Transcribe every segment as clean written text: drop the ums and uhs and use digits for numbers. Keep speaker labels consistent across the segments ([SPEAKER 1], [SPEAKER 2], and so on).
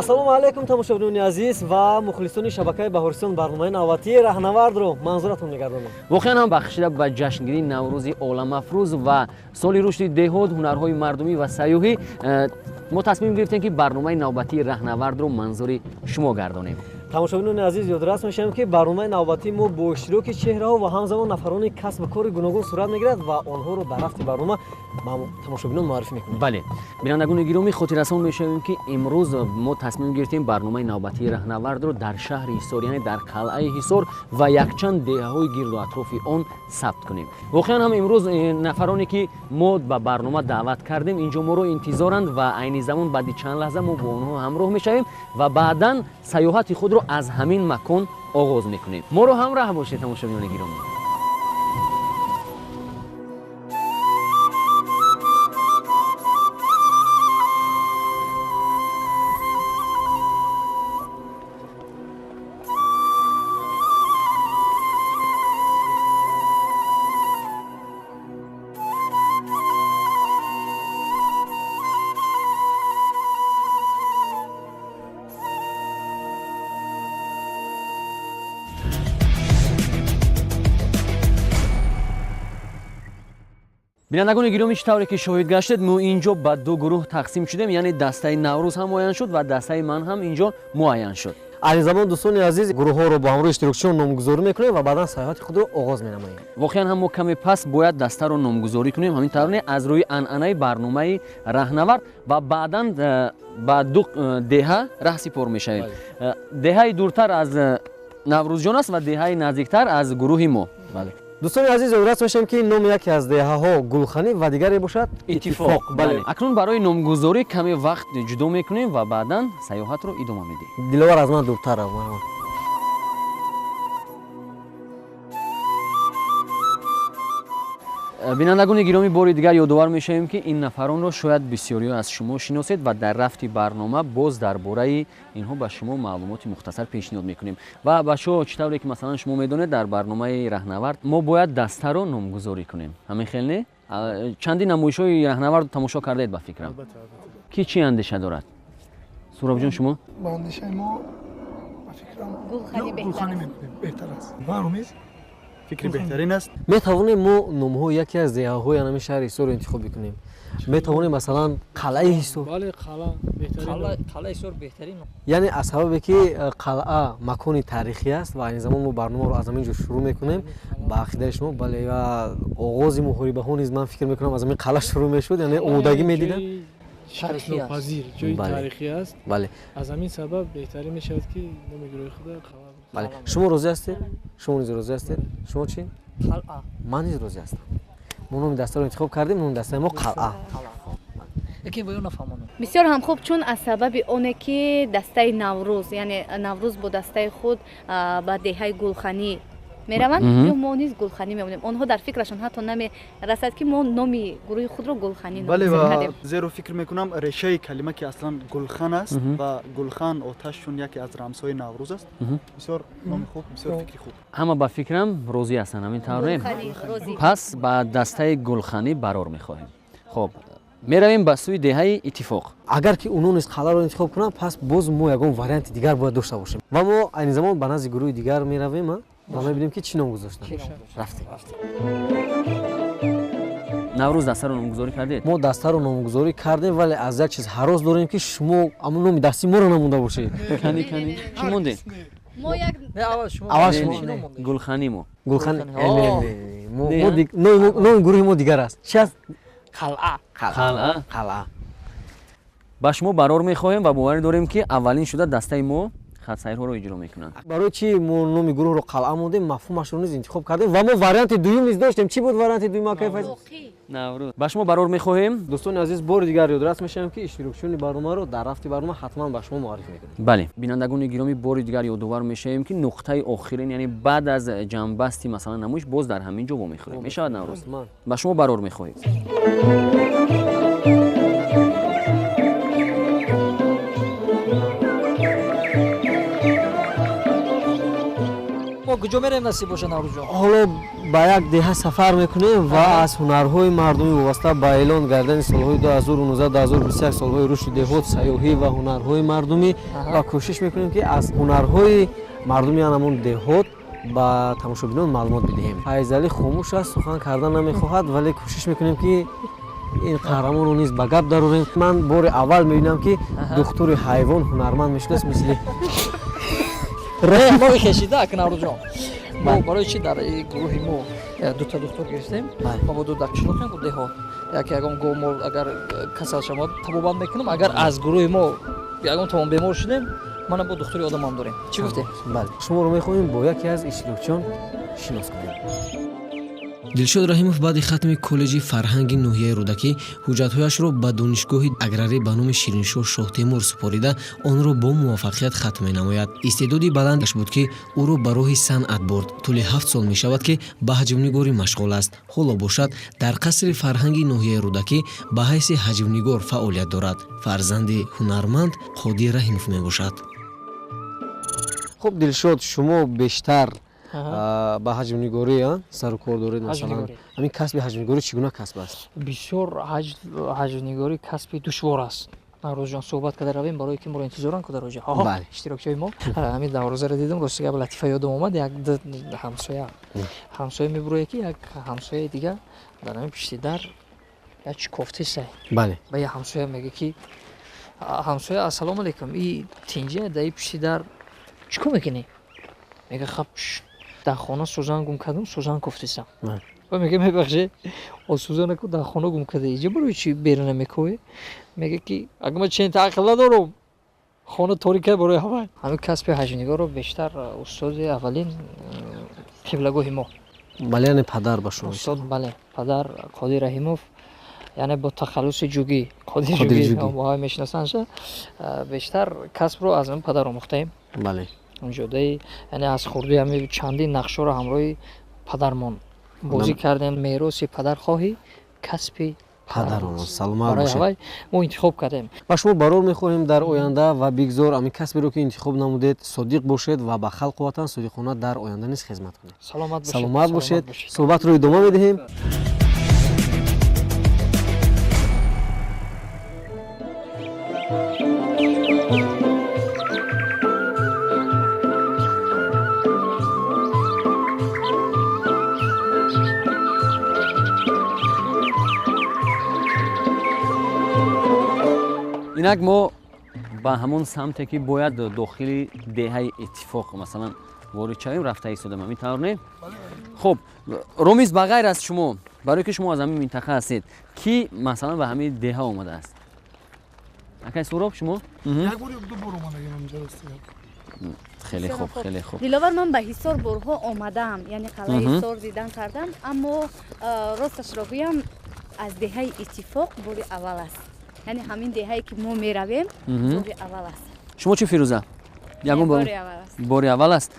[SPEAKER 1] Ассалому алайкум, тамошобинони азиз ва мухлисони шабакаи Баҳористон. Барномаи навбатии Раҳнавардро манзуратон мегардонам.
[SPEAKER 2] Воқеан ҳам бахшида ба ҷашнгирии Наврӯзи оламафрӯз ва соли рушди деҳот, ҳунарҳои мардумӣ ва сайёҳӣ мо тасмим гирифтем, ки барномаи навбатии Раҳнавардро манзури шумо гардонем.
[SPEAKER 1] Тамошобинони азиз, ёдрас мешавем, ки барномаи навбатии мо бо иштироки чеҳраҳо ва ҳамзамон нафарони касбу кори гуногун сурат мегирад ва онҳоро дар рафти барнома ба тамошобинон муаррифӣ мекунем.
[SPEAKER 2] Бале, бинандагони гиромӣ, хотиррасон мешавем, ки имрӯз мо тасмим гирифтем барномаи навбатии Раҳнавардро дар шаҳри Ҳисор, яъне дар қалъаи Ҳисор ва якчанд деҳаҳои гирду атрофи он сабт кунем. Воқеан ҳам имрӯз нафароне, ки мо ба барнома даъват кардем, инҷо моро интизоранд ва айни замон баъди чанд лаҳза мо бо онҳо ҳамроҳ мешавем ва баъдан сайёҳати худро аз ҳамин макон оғоз мекунем. Моро ҳамроҳ бошед, тамошобинони гиромӣ. Бинандагони гиромӣ, чӣ тавре ки шоҳид гаштед, мо инҷо ба ду гурӯҳ тақсим шудем, яъне дастаи Наврӯз ҳам муайян шуд ва дастаи ман ҳам инҷо муайян шуд.
[SPEAKER 1] Айни замон, дӯстони азиз, гурӯҳҳоро бо ҳамроҳи иштирокчиён номгузорӣ мекунем ва баъдан сайёҳати худро оғоз менамоем.
[SPEAKER 2] Воқеан ҳам мо каме пас бояд дастаро номгузорӣ кунем, ҳамин тавр не, аз рӯи анъанаи барномаи Раҳнавард, ва баъдан ба ду деҳа раҳсипор мешавем. Деҳаи дуртар аз Наврӯзҷон аст ва деҳаи наздиктар аз гурӯҳи мо.
[SPEAKER 1] Бале, дӯстони азиз, ёдрас мешавем, ки номи яке аз деҳаҳо Гулханӣ ва дигаре бошад Иттифоқ.
[SPEAKER 2] Бале, акнун барои номгузорӣ каме вақт ҷудо мекунем ва баъдан сайёҳатро идома медиҳем.
[SPEAKER 1] Диловар, аз ман дуртар рав.
[SPEAKER 2] Бинандагони гиромӣ, бори дигар ёдовар мешавем, ки ин нафаронро шояд бисёриҳо аз шумо шиносед ва дар рафти барнома боз дар бораи инҳо ба шумо маълумоти мухтасар пешниҳод мекунем. Ва бачаҳо, чӣ тавре ки масалан шумо медонед, дар барномаи Раҳнавард мо бояд дастаро номгузорӣ кунем. Ҳамин хел не? Чанди намоишҳои Раҳнавард тамошо кардаед, ба фикрам. Ки чӣ андеша дорад? Суробҷон, шумо?
[SPEAKER 3] Ба андешаи мо, ба фикрам, Гулханӣ беҳтар аст.
[SPEAKER 4] Фикри беҳтарин аст.
[SPEAKER 1] Метавонем мо номҳои яке аз деҳаҳои анами шаҳри Ҳисорро интихоб бикунем. Метавонем масалан қалъаи Ҳисор.
[SPEAKER 5] Бале, қалъа беҳтарин.
[SPEAKER 6] Қалъаи Ҳисор беҳтарин.
[SPEAKER 1] Яъне аз сабабе ки қалъа макони таърихӣ аст ва айни замон мо барномаро аз ҳамин ҷо шурӯъ мекунем, ба ақидаи шумо, бале, ва оғози муҳорибаҳо низ, ман фикр мекунам, аз ҳамин қалъа шурӯъ мешуд, яъне омодагӣ медиданд.
[SPEAKER 5] Шакнопазир ҷои таърихӣ аст.
[SPEAKER 1] Бале,
[SPEAKER 5] аз ҳамин сабаб беҳтарин мешавад, ки номи гурӯҳи худро қалъа.
[SPEAKER 1] Бале, шумо розӣ ҳастед? Шумо низ розӣ ҳастед? Шумо чӣ?
[SPEAKER 6] Қалъа.
[SPEAKER 1] Ман низ розӣ ҳастам. Мо номи дастаро интихоб кардем, номи дастаи мо Қалъа.
[SPEAKER 6] Лекин ба ё нафаҳмонам.
[SPEAKER 7] Бисёр ҳам хуб, чун аз сабаби оне ки дастаи Наврӯз, яъне Наврӯз бо дастаи худ ба деҳаи Гулханӣ мераванд, ё мо низ Гулханӣ мемонем. Онҳо дар фикрашон ҳатто намерасад, ки мо номи гурӯҳи худро Гулханӣ номгузорӣ кардем.
[SPEAKER 4] Зеро фикр мекунам, решаи калима ки аслан гулхан аст ва гулхан оташ, чун яке аз рамзҳои Наврӯз аст. Бисёр номи хуб, бисёр фикри хуб.
[SPEAKER 2] Ҳама ба фикрам розӣ ҳастанд, ҳамин тавр не? Пас ба дастаи Гулханӣ барор мехоҳем. Хоб, меравем ба сӯи деҳаи Иттифоқ.
[SPEAKER 1] Агар ки онҳо низ қалъаро интихоб кунанд, пас боз мо ягон варианти дигар бояд дошта бошем. Ва мо айни замон ба назди гурӯҳи дигар меравем ва мебинем, ки чӣ ном гузоштанд. Рафтем.
[SPEAKER 2] Наврӯз, дастаро номгузорӣ кардед?
[SPEAKER 1] Мо дастаро номгузорӣ кардем, вале аз як чиз ҳарос дорем, ки шумо ҳамон номи дастии моро намонда бошед.
[SPEAKER 2] Кани, кани, чӣ мондед?
[SPEAKER 7] Мо як
[SPEAKER 1] Аввал шумо.
[SPEAKER 2] Гулханӣ мо.
[SPEAKER 1] Гулханӣ. Номи гурӯҳи мо дигар аст. Чӣ аст?
[SPEAKER 6] Қалъа.
[SPEAKER 2] Қалъа.
[SPEAKER 1] Қалъа.
[SPEAKER 2] Ба шумо барор мехоҳем ва боварӣ дорем, ки аввалин шуда дастаи мо хатсайрҳоро иҷро мекунанд.
[SPEAKER 1] Барои чӣ мо номи гурӯҳро Қалъа мондем, мафҳумашро низ интихоб кардем ва мо варианти дуюм низ доштем. Чӣ буд варианти дуюм, акай Файз?
[SPEAKER 2] Наврӯз. Ба шумо барор мехоҳем.
[SPEAKER 1] Дӯстони азиз, бори дигар ёдрас мешавем, ки иштирокчиёни барномаро дар рафти барнома ҳатман ба шумо муаррифӣ мекунем.
[SPEAKER 2] Бале, бинандагони гиромӣ, бори дигар ёдовар мешавем, ки нуқтаи охирин, яъне баъд аз ҷамъбасти масалан намоиш, боз дар ҳамин ҷо вомехӯрем. Мешавад, Наврӯз? Ба шумо барор мехоҳем.
[SPEAKER 6] Мо куҷо мерем насиб боша, Наврӯзҷон?
[SPEAKER 1] Ҳоло ба як деҳа сафар мекунем ва аз ҳунарҳои мардумӣ вобаста ба эълон гардани солҳои 2019-2021, солҳои рушди деҳот, сайёҳӣ ва ҳунарҳои мардумӣ, ва кӯшиш мекунем, ки аз ҳунарҳои мардуми ҳамон деҳот ба тамошобинон маълумот бидиҳем. Файзалӣ хомӯш аст, сухан кардан намехоҳад, вале кӯшиш мекунем, ки ин қаҳрамонро низ ба гап дарорем. Ман бори аввал мебинам, ки духтури ҳайвон ҳунарманд мешудааст, мисли
[SPEAKER 6] мо хешида ак Наврӯзҷон. Мо барои чи дар гурӯҳи мо дута духтур гирифтем? Мо бо ду дар қишлоқем, деҳот. Яке ягон гов мол агар касал шавад, табобат мекунам. Агар аз гурӯҳи мо ягон тамом бемор шудем, мана бо духтури одамам дорем. Чӣ гуфтем?
[SPEAKER 1] Бале, шуморо мехоҳем бо яке аз иштирокчиён шинос кунем.
[SPEAKER 2] Дилшод Раҳимов баъди хатми коллеҷи фарҳанги ноҳияи Рӯдакӣ ҳуҷҷатҳояшро ба донишгоҳи аграрӣ ба номи Шириншоҳ Шоҳтемур супорида, онро бо муваффақият хатм менамояд. Истеъдоди баландаш буд, ки ӯро ба роҳи санъат бурд. Тӯли 7 сол мешавад, ки ба ҳаҷвнигорӣ машғул аст. Ҳоло бошад, дар қасри фарҳанги ноҳияи Рӯдакӣ ба ҳайси ҳаҷвнигор фаъолият дорад. Фарзанди ҳунарманд Қодир Раҳимов мебошад.
[SPEAKER 1] Хуб, Дилшод, шумо бештар ба ҳаҷвнигорӣ сару кор доред. Масалан, ҳамин касби ҳаҷвнигорӣ чӣ гуна касб аст?
[SPEAKER 6] Бисёр ҳаҷвнигорӣ касби душвор аст. Наврӯзҷон, суҳбат карда равем, барое ки моро интизоранд ку дар оҷа иштирокчиҳои мо. Ҳамин Наврӯзаро дидам, рости гап, латифа ёдам омад. Як ҳамсоя мебурояд, ки як ҳамсояи дигар дар ҳамин пишти дар як чи кофтесай. Ба як ҳамсоя мега, ки ҳамсоя, ассалому алайкум, и тинҷа дар и пишти дар чӣ кор мекунӣ? Мега, хаб, дар хона сӯзан гум кардам, сӯзан кофтесам. Мега, мебахше, сӯзанаку дар хона гум карда, иҷа барои чи беруна мековӣ? Мега, ки агар ман чен ақл надорам, хона торика барои ҳавай. Ҳамин касби ҳаҷвнигорро бештар устоди аввалин қиблагоҳи мо.
[SPEAKER 1] Бале, яъне падар ба шумо?
[SPEAKER 6] Устод, бале, падар Қодир Раҳимов, яъне бо тахаллуси Ҷугӣ, Қодир Ҷугӣ моҳай мешиносанд. Бештар касбро аз ҳамин падар омӯхтаем.
[SPEAKER 1] Бале.
[SPEAKER 6] Ҷодаи, яъне аз хурдӣ ҳами чандин нақшҳоро ҳамроҳи падармон бозӣ кардем. Мероси падар хоҳӣ, касби
[SPEAKER 1] падарон. Саломат бошед.
[SPEAKER 6] Мо интихоб кардем.
[SPEAKER 1] Ба шумо барор мехоҳем дар оянда ва бигзор ҳамин касберо, ки интихоб намудед, содиқ бошед ва ба халқу ватан содиқона дар оянда низ хизмат кунед.
[SPEAKER 6] Саломат бошед.
[SPEAKER 1] Саломат бошед. Суҳбатро идома медиҳем.
[SPEAKER 2] Инак мо ба ҳамон самте, ки бояд дохили деҳаи Иттифоқ, масалан, ворид шавем, рафта истодем. Ҳамин тавр не? Хуб, Ромиз, ба ғайр аз шумо, барое ки шумо аз ҳамин минтақа ҳастед, ки масалан ба ҳамин деҳа омадааст? Акай Суроб, шумо?
[SPEAKER 3] Як бор ё ду бор омадагим ҳаминҷа, рости гап.
[SPEAKER 2] Хеле хуб, хеле хуб.
[SPEAKER 7] Диловар, ман ба Ҳисор борҳо омадаам, яъне қалъаи Ҳисор дидан кардам, аммо росташро гӯям, аз деҳаи Иттифоқ бори аввал аст. Яъне ҳамин деҳае, ки мо меравем, бори аввал аст.
[SPEAKER 2] Шумо чӣ, Фирӯза? Ягон бори аввал аст?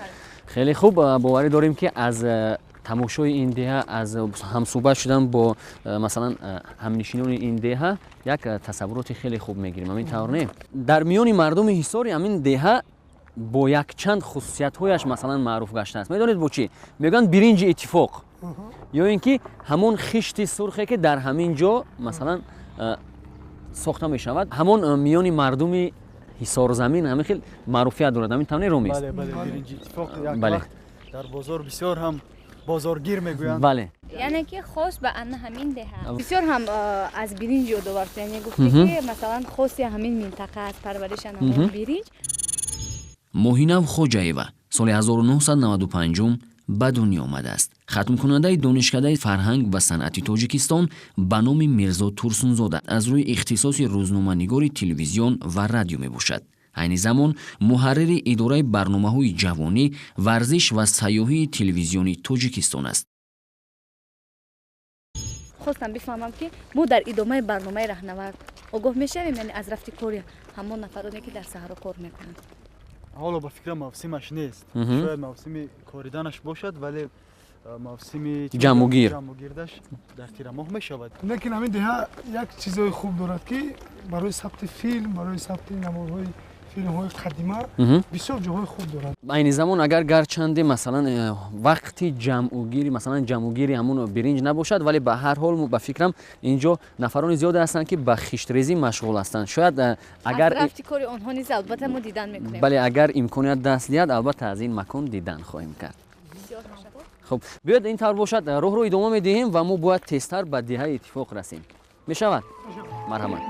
[SPEAKER 2] Хеле хуб, боварӣ дорем, ки аз тамошои ин деҳа, аз ҳамсӯҳбат шудан бо, масалан, ҳамнишинони ин деҳа як тасаввуроти хеле хуб мегирем. Ҳамин тавр не? Дар миёни мардуми Ҳисори ҳамин деҳа бо якчанд хусусиятҳояш, масалан, маъруф гаштааст. Медонед бо чӣ? Мегӯянд биринҷи Иттифоқ ё ин ки ҳамон хишти сурхе, ки дар ҳамин ҷо, масалан, сохта мешавад, ҳамон миёни мардуми Ҳисорзамин ҳамин хел маъруфият дорад. Ҳамин тавр не, Ромиз?
[SPEAKER 4] Бале, бале, биринҷи Иттифоқ як вақт дар бозор бисёр ҳам бозоргир мегӯянд.
[SPEAKER 2] Бале,
[SPEAKER 7] яъне ки хос ба ана ҳамин деҳа. Бисёр ҳам аз биринҷ ёдовар шуд, яъне гуфте, ки масалан хоси ҳамин минтақа аст парвариши ҳамон биринҷ.
[SPEAKER 2] Моҳинав Хоҷаева соли 1995 ба дунё омадааст. Хатмкунандаи донишкадаи фарҳанг ва санъати Тоҷикистон ба номи Мирзо Турсунзода аз рӯи ихтисоси рӯзноманигори телевизион ва радио мебошад. Айни замон муҳаррири идораи барномаҳои ҷавонӣ, варзиш ва сайёҳии телевизиони Тоҷикистон аст.
[SPEAKER 7] Хостам бифаҳмам, ки мо дар идомаи барномаи Раҳнавард огоҳ мешавем, яъне аз рафти кори ҳамон нафароне, ки дар саҳро кор мекунанд.
[SPEAKER 4] Ҳоло ба фикрам мавсимаш нест, шояд мавсими кориданаш бошад, вале мавсими
[SPEAKER 2] ҷамъугир
[SPEAKER 4] ҷамъугирдаш дар тирамоҳ мешавад.
[SPEAKER 3] Лекин ҳамин деҳа як чизҳои хуб дорад, ки барои сабти филм, барои сабти намудҳои филмҳои қадима бисёр ҷоҳои хуб дорад.
[SPEAKER 2] Айни замон агар гарчанде масалан вақти ҷамъугирӣ, масалан ҷамъугири ҳамун биринҷ набошад, вале ба ҳар ҳол ба фикрам инҷо нафарони зиёде ҳастанд, ки ба хиштрезӣ машғул ҳастанд. Шояд агар
[SPEAKER 7] рафти кори онҳо низ албатта мо дидан мекунем.
[SPEAKER 2] Бале, агар имконият даст диҳад, албатта аз ин макон дидан хоҳем кард. Хуб, биёед ин тавр бошад, роҳро идома медиҳем ва мо бояд тезтар ба деҳаи Иттифоқ расем. Мешавад? Марҳамат.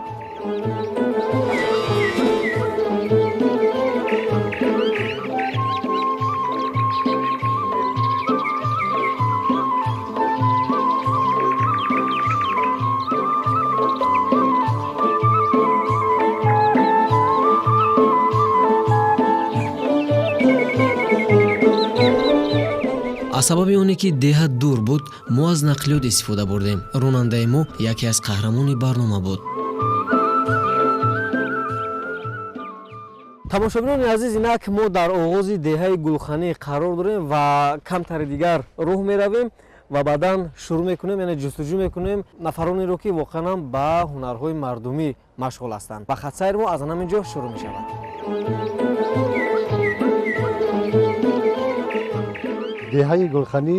[SPEAKER 1] Аз сабаби оне ки деҳа дур буд, мо аз нақлиёт истифода бурдем. Ронандаи мо яке аз қаҳрамони барнома буд. Тамошобинони азиз, инак мо дар оғози деҳаи Гулханӣ қарор дорем ва камтари дигар роҳ меравем ва баъдан шурӯъ мекунем, яъне ҷустуҷӯ мекунем нафаронеро, ки воқеан ҳам ба ҳунарҳои мардумӣ машғул ҳастанд. Ва хатсайри мо аз ҳамин ҷо шурӯъ мешавад.
[SPEAKER 8] Деҳаи Гулханӣ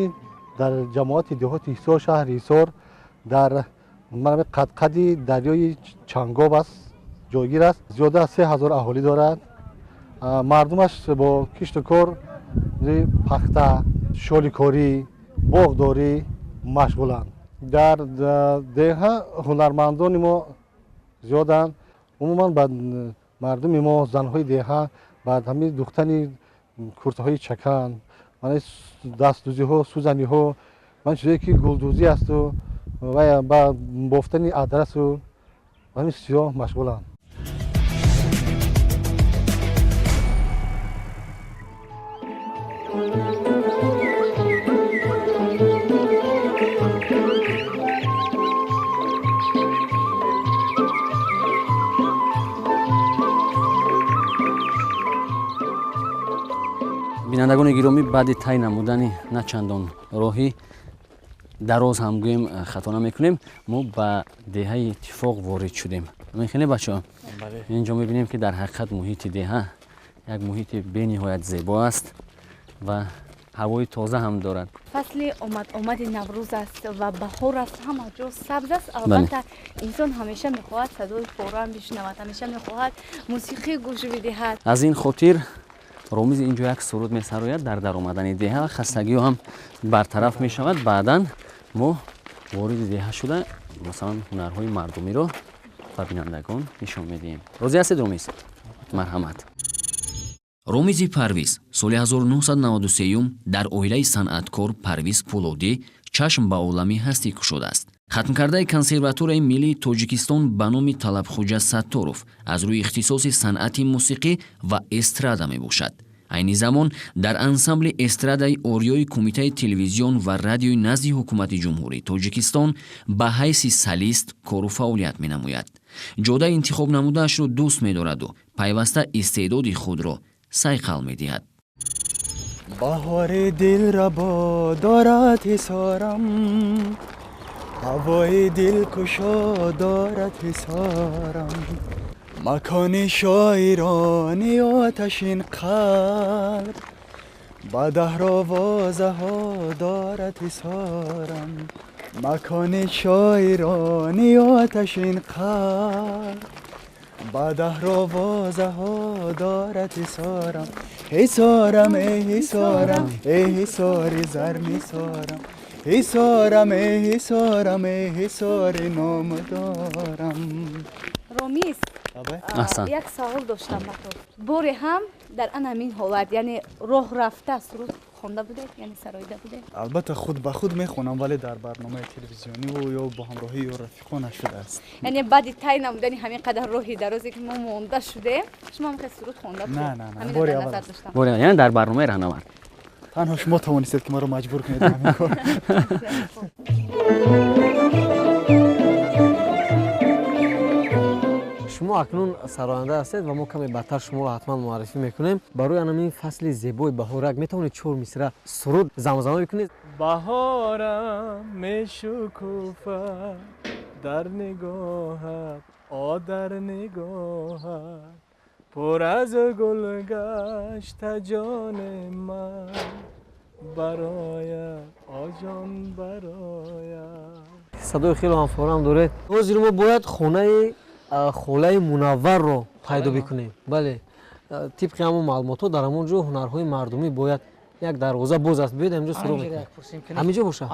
[SPEAKER 8] дар ҷамоати деҳоти Ҳисор, шаҳри Ҳисор, дар қадқади дарёи Чангоб аст, ҷойгир аст. Зиёда аз 3000 аҳолӣ дорад. Мардумаш бо кишту кор, пахта, шоликорӣ, боғдорӣ машғуланд. Дар деҳа ҳунармандони мо зиёданд. Умуман ба мардуми мо, занҳои деҳа, ба ҳамин духтани куртаҳои чакан, дастдӯзиҳо, сӯзаниҳо, ман чизое ки гулдӯзӣ асту ва ба бофтани адрасу ҳамин чизҳо машғуланд.
[SPEAKER 2] Бинандагони гиромӣ, баъди тай намудани на чандон роҳи дароз ҳам гӯем хато намекунем, мо ба деҳаи Иттифоқ ворид шудем. Мехеле бачаҳо, инҷо мебинем, ки дар ҳақиқат муҳити деҳа як муҳити бениҳоят зебо аст ва ҳавои тоза ҳам дорад.
[SPEAKER 7] Фасли омад-омади Наврӯз аст ва баҳор аст, ҳама ҷо сабз аст. Албатта инсон ҳамеша мехоҳад садои форам бишнавад, ҳамеша мехоҳад мусиқӣ гӯш бидиҳад.
[SPEAKER 2] Аз ин хотир Ромиз инҷо як суруд месарояд дар даромадани деҳа, хастагиҳо ҳам бартараф мешавад. Баъдан мо вориди деҳа шуда масалан ҳунарҳои мардумиро ба бинандагон нишон медиҳем. Розӣ ҳастед, Ромиз? Марҳамат.
[SPEAKER 9] Ромизи Парвиз соли 1993 дар оилаи санъаткор Парвиз Пулодӣ чашм ба олами ҳастӣ кушодааст. Хатмкардаи консерваторияи миллии Тоҷикистон ба номи Талабхуҷа Сатторов аз рӯи ихтисоси санъати мусиқӣ ва эстрада мебошад. Айни замон дар ансамбли эстрадаи Ориёи Кумитаи телевизион ва радиои назди ҳукумати Ҷумҳурии Тоҷикистон ба ҳайси солист кору фаъолият менамояд. Ҷодаи интихоб намудаашро дӯст медораду пайваста истеъдоди худро сайқал медиҳад.
[SPEAKER 10] Баҳори дилрабо дорад ҳисорам, ҳавои дилкушо дорад ҳисорам, макони шоирони оташин қалб ба даҳровозаҳо дорад ҳисорам, макони шоирони оташин қалб ба даҳровозаҳо дорад ҳисорам. Ҳисорам, эй ҳисорам, эй ҳисори зарнисорам, ҳисорам, эй ҳисорам, эй ҳисори номдорам.
[SPEAKER 7] Ромиз, як савол доштам ба ту. Боре ҳам дар ан ҳамин ҳолат, яъне роҳ рафта суруд хонда будед, яъне сароида будед?
[SPEAKER 4] Албатта худ ба худ мехонам, вале дар барномаи телевизиониву ё бо ҳамроҳии ё рафиқо нашудааст.
[SPEAKER 7] Яъне баъди тай намудани ҳамин қадар роҳи дарозе ки мо монда шудем, шумо ҳам хел суруд хонда будед?
[SPEAKER 4] Не, не, не, бори аввал аст.
[SPEAKER 2] Бори аввал, яъне дар барномаи Раҳнавард.
[SPEAKER 4] Танҳо шумо тавонистед ки маро маҷбур кунед ба ҳамин кор.
[SPEAKER 1] Шумо акнун сароянда ҳастед ва мо каме баъдтар шуморо ҳатман муаррифӣ мекунем. Барои ҳамин фасли зебои баҳорак метавонед 4 мисра суруд замзама бикунед?
[SPEAKER 5] Баҳорам мешукуфад дар нигоҳат, о дар нигоҳат, Пур аз гул гашта ҷони ман барояд, оҷон барояд.
[SPEAKER 1] Садои хеле ҳам форам доред. Ҳозир мо бояд хонаи холаи Мунавварро пайдо бикунем. Бале, тибқи ҳамон маълумотҳо дар ҳамон ҷо ҳунарҳои мардумӣ бояд як дарвоза боз аст. Биёед ҳаминҷо суроғ мекунем. Ҳаминҷо боша?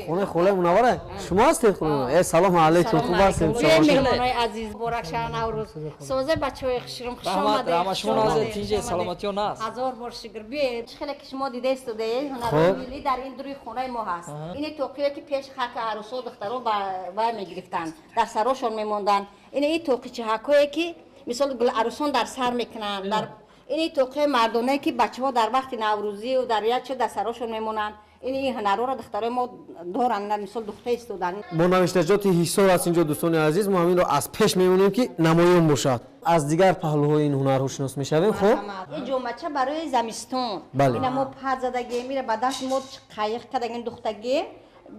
[SPEAKER 1] Хонаи холаи Мунаввара? Шумо ҳастед холаи? Э, салому алайкум, хуб ҳастед?
[SPEAKER 11] Меҳмонои азиз, муборак шава Наврӯз. Созе бачаҳои хушрӯм, хуш омадед.
[SPEAKER 6] Раҳмат, шумо назар тинҷе, саломатиё наст.
[SPEAKER 11] Ҳазор бор шукр. Биёед, чӣ хеле ки шумо дида истодаед, ҳунарҳои миллӣ дар ин дури хонаи мо ҳаст. Ин тоқие ки пеш хака арӯсо духтаро ба вай мегирифтанд, дар сарошон мемонданд. Ин тоқичаҳакое ки мисол гул арӯсон дар сар мекунанд, дар ин тоқияи мардонае ки бачаҳо дар вақти наврӯзию дар як чиз дар сарошон мемонанд. Ин ҳунарҳоро духтарои мо доранд, мисол духта истоданд.
[SPEAKER 1] Бо навиштаҷоти Ҳисор аст инҷо, дӯстони азиз, мо ҳаминро аз пеш мемонем ки намоён бошад. Аз дигар паҳлӯҳои ин ҳунарҳо шинос мешавем. Хуб,
[SPEAKER 11] ин ҷомача барои замистон, ина мо пад задагем, ира ба даст мо қайиқ кардагем, духтагем.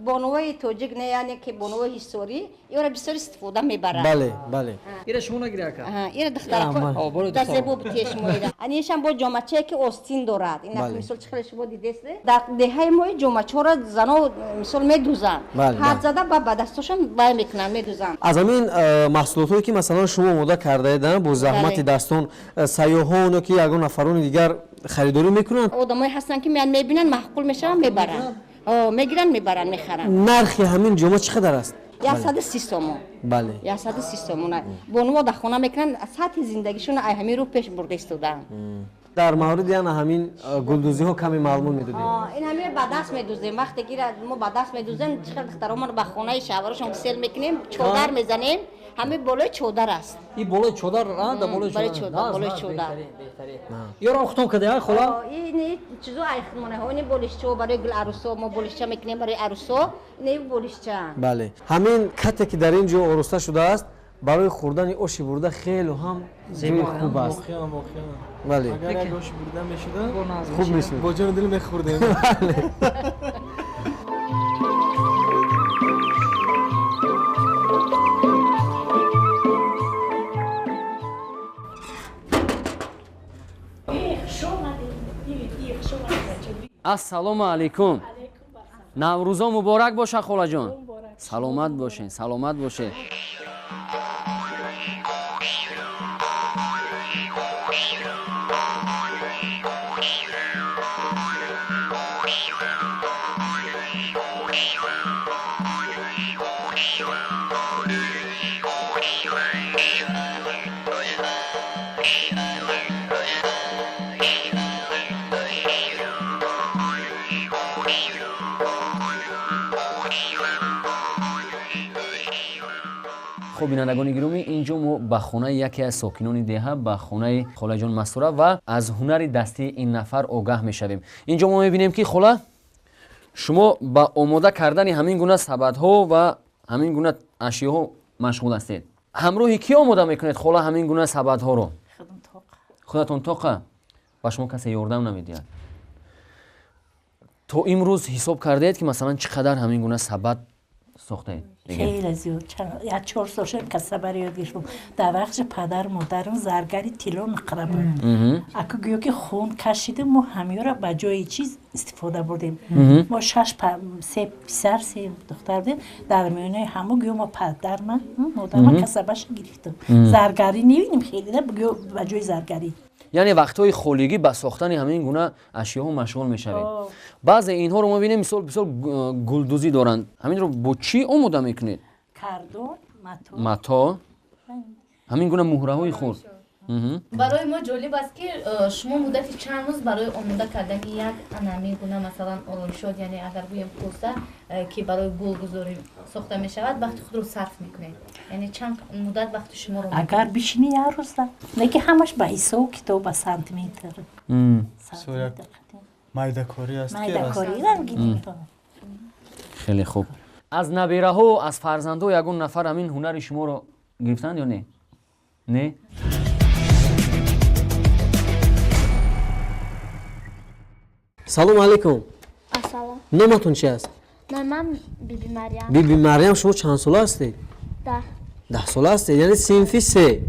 [SPEAKER 11] Бонувои тоҷик не, яъне ки бонувои ҳисорӣ иро бисёр истифода мебаранд.
[SPEAKER 1] Бале, бале.
[SPEAKER 6] Ира шумо нагири ака?
[SPEAKER 11] Ира духтарако дар зебо бутие шумо ира. Анишам бо ҷомачае ки остин дорад. Ина мисол чӣ хеле шумо дидест? Дар деҳаи мо ҷомачаҳоро зано мисол медӯзанд. Ҳад зада ба дастошон бай мекунанд, медӯзанд.
[SPEAKER 1] Аз ҳамин маҳсулотҳое ки масалан шумо омода кардаед бо заҳмати дастон, сайёҳон ё ки ягон нафарони дигар харидорӣ мекунанд?
[SPEAKER 11] Одамое ҳастанд ки меянд, мебинанд, маъқул мешаванд, мебаранд. Мегиранд, мебаранд, мехаранд.
[SPEAKER 1] Нархи ҳамин ҷома чӣ қадар аст?
[SPEAKER 11] 130 сомон.
[SPEAKER 1] Бале,
[SPEAKER 11] 130 сомон. Бонуво дар хона мекунанд, сатҳи зиндагишонро ай ҳамин рӯ пеш бурда истодаанд.
[SPEAKER 1] Дар мавриди яна ҳамин гулдӯзиҳо каме маълумот медодем.
[SPEAKER 11] Ин ҳамин ба даст медӯзем. Вақте ки мо ба даст медӯзем, чӣ хел духтаромонро ба хонаи шавҳарошон сел мекунем, чодар мезанем, ҳамин болои чодар аст.
[SPEAKER 6] Ин болои чодар, да, болои
[SPEAKER 11] чодар, болои чодар.
[SPEAKER 6] Ёрам хутом када, хола?
[SPEAKER 11] Ин чизо ай худмонаҳо, ин болишчаҳо барои гул арӯсо, мо болишча мекунем барои арӯсо, ин болишча.
[SPEAKER 1] Бале, ҳамин кате ки дар ин ҷо ороста шудааст, барои хӯрдани оши бурда хеле ҳам ҷои хуб аст. Бале,
[SPEAKER 5] агар як оши бурда мешуда,
[SPEAKER 1] хуб мешуд,
[SPEAKER 5] бо ҷону дил мехӯрдем.
[SPEAKER 1] Бале.
[SPEAKER 2] Ассалому алайкум. Наврӯзо муборак боша, холаҷон. Саломат бошед, саломат бошед. Хуб, бинандагони гиромӣ, инҷо мо ба хонаи яке аз сокинони деҳа, ба хонаи холаҷон Мастура ва аз ҳунари дастии ин нафар огаҳ мешавем. Инҷо мо мебинем ки хола, шумо ба омода кардани ҳамин гуна сабадҳо ва ҳамин гуна ашёҳо машғул ҳастед. Ҳамроҳи кӣ омода мекунед хола ҳамин гуна сабадҳоро? Худатон тоқа? Ба шумо касе ёрдам намедиҳад? То имрӯз ҳисоб кардаед ки масалан чӣ қадар ҳамин гуна сабад сохтаед?
[SPEAKER 12] Хеле зиёд, як 4 сол шуд касабаро ёд гирифтам. Дар вақти падару модарам заргари тилло нуқра буд. Аку гӯё ки хун кашидим, мо ҳамёро ба ҷои чиз истифода бурдем. Мо 6 3 писар, 3 духтар будем. Дар миёнаи ҳамо гӯё мо падарман, модарман касабаша гирифтам. Заргарӣ небинем хеле, гӯё ба ҷои заргарӣ.
[SPEAKER 2] Яъне вақтҳои холигӣ ба сохтани ҳамин гуна ашёҳо машғул мешавед. Баъзе инҳоро мо бинем, мисол бисёр гулдӯзӣ доранд. Ҳаминро бо чӣ омода мекунед?
[SPEAKER 12] Кардон,
[SPEAKER 2] мато, ҳамин гуна муҳраҳои хурд.
[SPEAKER 7] Барои мо ҷолиб аст ки шумо муддати чанд рӯз барои омода кардани як ҳамин гуна масалан ороишот, яъне агар гӯем коса ки барои гулгузорӣ сохта мешавад, вақти худро сарф мекунед? Яъне чанд муддат вақти шуморо?
[SPEAKER 12] Агар бишинӣ, як рӯза, лекин ҳамаш ба ҳисобу китоб, ба сантиметр.
[SPEAKER 4] Майдакорӣ аст.
[SPEAKER 12] Майдакорӣ рангин.
[SPEAKER 2] Хеле хуб. Аз набераҳо, аз фарзандҳо ягон нафар ҳамин ҳунари шуморо гирифтанд ё не? Не?
[SPEAKER 1] Салому алайкум.
[SPEAKER 13] Ассалом.
[SPEAKER 1] Номатон чи аст?
[SPEAKER 13] Номам Биби Марьям.
[SPEAKER 1] Биби Марьям, шумо чанд сола ҳастед?
[SPEAKER 13] 10.
[SPEAKER 1] 10 сола ҳастед, яъне синфи 3.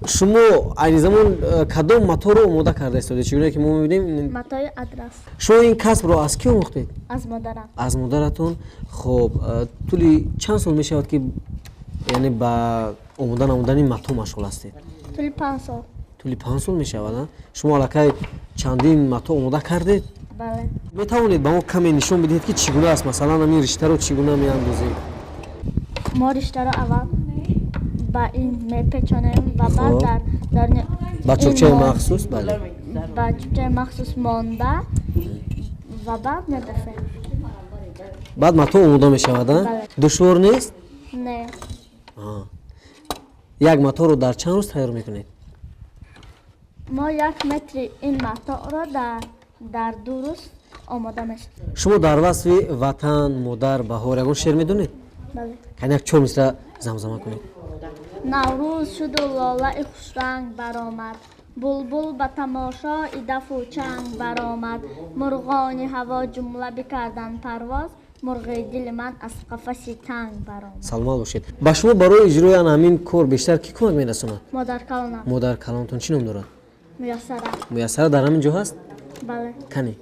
[SPEAKER 1] Шумо айни замон кадом маторо омода карда истодед? Чӣ гуна ки мо мебинем?
[SPEAKER 13] Матои адрас.
[SPEAKER 1] Шумо ин касбро аз кӣ омӯхтед?
[SPEAKER 13] Аз модарам.
[SPEAKER 1] Аз модаратон. Хуб, тӯли чанд сол мешавад ки яъне ба омода намудани мато машғул ҳастед?
[SPEAKER 13] Тӯли 5 сол.
[SPEAKER 1] Тӯли 5 сол мешавад, шумо аллакай чандин мато омода кардед?
[SPEAKER 13] Бале.
[SPEAKER 1] Метавонед ба мо каме нишон бидиҳед ки чӣ гуна аст? Масалан, ҳамин риштаро чӣ гуна меандозед?
[SPEAKER 13] Мо риштаро аввал ба ин мепечонем ва баъд дар
[SPEAKER 1] ба чӯбчаи махсус, бале,
[SPEAKER 13] ба чӯбчаи махсус монда ва баъд мебофем.
[SPEAKER 1] Баъд мато омода мешавад, а? Душвор нест?
[SPEAKER 13] Не.
[SPEAKER 1] Як маторо дар чанд рӯз тайёр мекунед?
[SPEAKER 13] Мо 1 метри ин маторо дар 2 рӯз омода мешавад.
[SPEAKER 1] Шумо дар васфи ватан, модар, баҳор ягон шеър медонед?
[SPEAKER 13] Бале.
[SPEAKER 1] Кани як 4 мисра замзама кунед.
[SPEAKER 13] Наврӯз шуду лолаи хушранг баромад, булбул ба тамошои дафу чанг баромад, мурғони ҳаво ҷумла бикарданд парвоз, мурғи дили ман аз қафаси танг баромад.
[SPEAKER 1] Саломат бошед. Ба шумо барои иҷрои ан ҳамин кор бештар кӣ кӯмак мерасонад?
[SPEAKER 13] Модаркалонам.
[SPEAKER 1] Модаркалонтон чӣ ном дорад?
[SPEAKER 13] Муяссара.
[SPEAKER 1] Муяссара дар ҳамин ҷо ҳаст?
[SPEAKER 13] Бале.
[SPEAKER 1] Кани?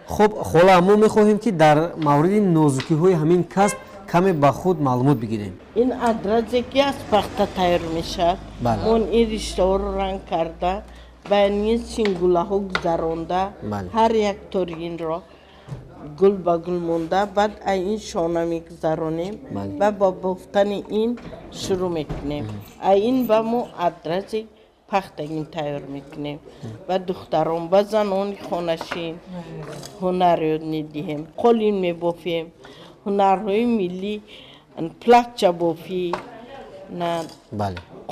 [SPEAKER 1] Хуб, хола, мо мехоҳем ки дар мавриди нозукиҳои ҳамин касб каме ба худ маълумот бигирем.
[SPEAKER 14] Ин адразе ки аз пахта тайёр мешавад, он ин риштаҳоро ранг карда, ба ин сингулаҳо гузаронда, ҳар як тори инро гул ба гул монда, баъд аз ин шона мегузаронем ва бо бофтани ин шурӯъ мекунем. Аз ин ба мо адрази пахтагин тайёр мекунем ва духтарон ба занони хонашин ҳунар ёд медиҳем. Қолин мебофем, ҳунарҳои миллӣ, плакчабофӣ,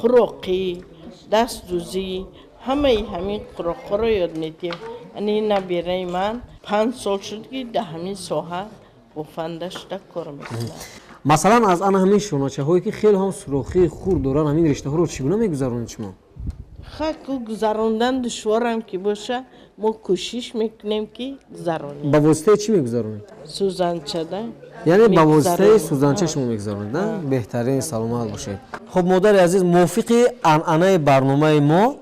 [SPEAKER 14] қуроқӣ, дастдӯзӣ, ҳамаи ҳамин қуроқҳоро ёд медиҳем. Ани набераи ман 5 сол шуд ки дар ҳамин соҳа бофанда шуда кор мекунад.
[SPEAKER 1] Масалан, аз ана ҳамин шоначаҳое ки хеле ҳам сурохии хурд доранд, ҳамин риштаҳоро чӣ гуна мегузаронед шумо?
[SPEAKER 14] Хаку гузарондан душворам ки боша, мо кӯшиш мекунем ки гузаронем.
[SPEAKER 1] Ба воситаи чӣ мегузаронед?
[SPEAKER 14] Сӯзанчада.
[SPEAKER 1] Яъне ба воситаи сӯзанча шумо мегузаронед, на? Беҳтарин, саломат бошед. Хуб, модари азиз, мувофиқи анъанаи барномаи мо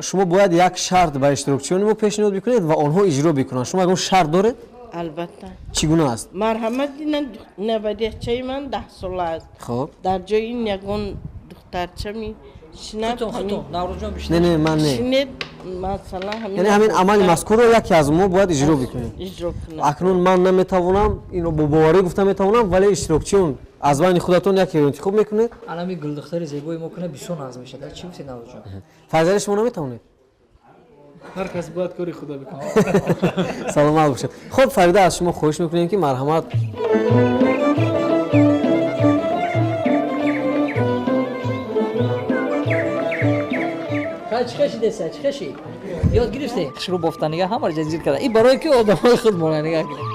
[SPEAKER 1] шумо бояд як шарт ба иштирокчиёни мо пешниҳод бикунед ва онҳо иҷро бикунанд. Шумо ягон шарт доред?
[SPEAKER 14] Албатта.
[SPEAKER 1] Чӣ гуна аст?
[SPEAKER 14] Марҳамат, набарячаи ман 10 сола аст.
[SPEAKER 1] Хуб.
[SPEAKER 14] Дар ҷои ин ягон духтарча мешинад.
[SPEAKER 1] Не, не, ман не.
[SPEAKER 14] Шинед, масалан, ҳамин.
[SPEAKER 1] Яъне ҳамин амали мазкурро яке аз мо бояд иҷро бикунем.
[SPEAKER 14] Иҷро кунад.
[SPEAKER 1] Акнун ман наметавонам, инро бо боварӣ гуфта метавонам, вале иштирокчиён аз байни худатон якеро интихоб мекунед.
[SPEAKER 6] Анами гулдухтари зебои мо кунад бисёр нағз мешавад. Чӣ гуфтед, Наврӯзҷон?
[SPEAKER 1] Фарзали, шумо наметавонед?
[SPEAKER 5] Ҳар кас бояд кори худа бикунад.
[SPEAKER 1] Саломат бошед. Хуб, Фарида, аз шумо хоҳиш мекунем ки марҳамат.
[SPEAKER 6] Чӣ хешидеса, чӣ хеши? Ёд гирифте? Шурӯъ бофтанига ҳамаро ҷазир карда. Ин барое ки одамои худ монанdiга кунед.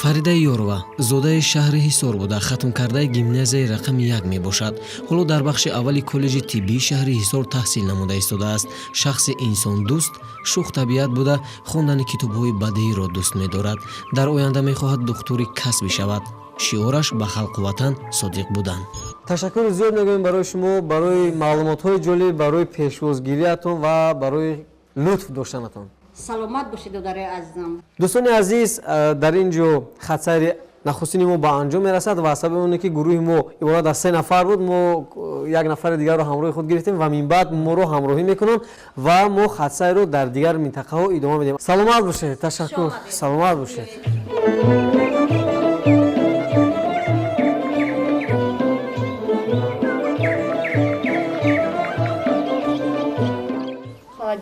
[SPEAKER 2] Фарида Ёрова зодаи шаҳри Ҳисор буда, хатмкардаи гимназияи рақами 1 мебошад. Ҳоло дар бахши аввали коллеҷи тиббии шаҳри Ҳисор таҳсил намуда истодааст. Шахси инсондӯст, шӯхтабиат буда, хондани китобҳои бадеиро дӯст медорад. Дар оянда мехоҳад духтури касбӣ шавад. Шиораш ба халқу ватан содиқ будан.
[SPEAKER 1] Ташаккури зиёд мегӯем барои шумо, барои маълумотҳои ҷолиб, барои пешвозгириятон ва барои лутф доштанатон.
[SPEAKER 11] Саломат бошед, додарои азизам.
[SPEAKER 1] Дӯстони азиз, дар ин ҷо хатсайри нахустини мо ба анҷом мерасад ва сабаби оне ки гурӯҳи мо иборат аз 3 нафар буд, мо як нафари дигарро ҳамроҳи худ гирифтем ва минбаъд моро ҳамроҳӣ мекунанд ва мо хатсайрро дар дигар минтақаҳо идома медиҳем. Саломат бошед, ташаккур, саломат бошед.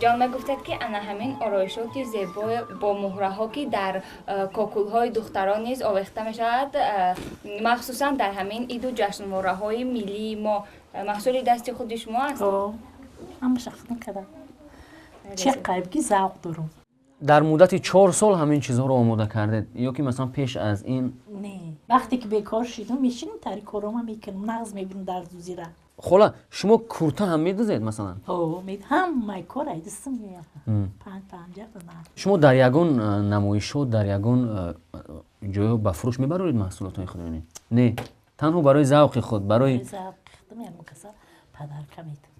[SPEAKER 15] Ҷон мегуфтад ки ана ҳамин ороишоти зебо бо муҳраҳо ки дар кокулҳои духтарон низ овехта мешавад, махсусан дар ҳамин иду ҷашнвораҳои миллии мо, маҳсули дасти худи шумо аст?
[SPEAKER 12] Ҳамаша худам кардам. Чӣ қайб ки завқ дорам.
[SPEAKER 2] Дар муддати 4 сол ҳамин чизҳоро омода кардед ё ки масалан пеш аз ин?
[SPEAKER 12] Не, вақте ки бекор шидам, мешинам тари корома мекунам, нағз мебинам дар дузира.
[SPEAKER 2] Хола, шумо курта ҳам медӯзед масалан?
[SPEAKER 12] Ҳамаи кор ай дастам меояд. 5-5 ҳунар.
[SPEAKER 2] Шумо дар ягон намоишҳо, дар ягон ҷойҳо ба фурӯш мебароред маҳсулотҳои худро? Не? Танҳо барои завқи худ, барои
[SPEAKER 12] завқи худам ягон каса падарка метам,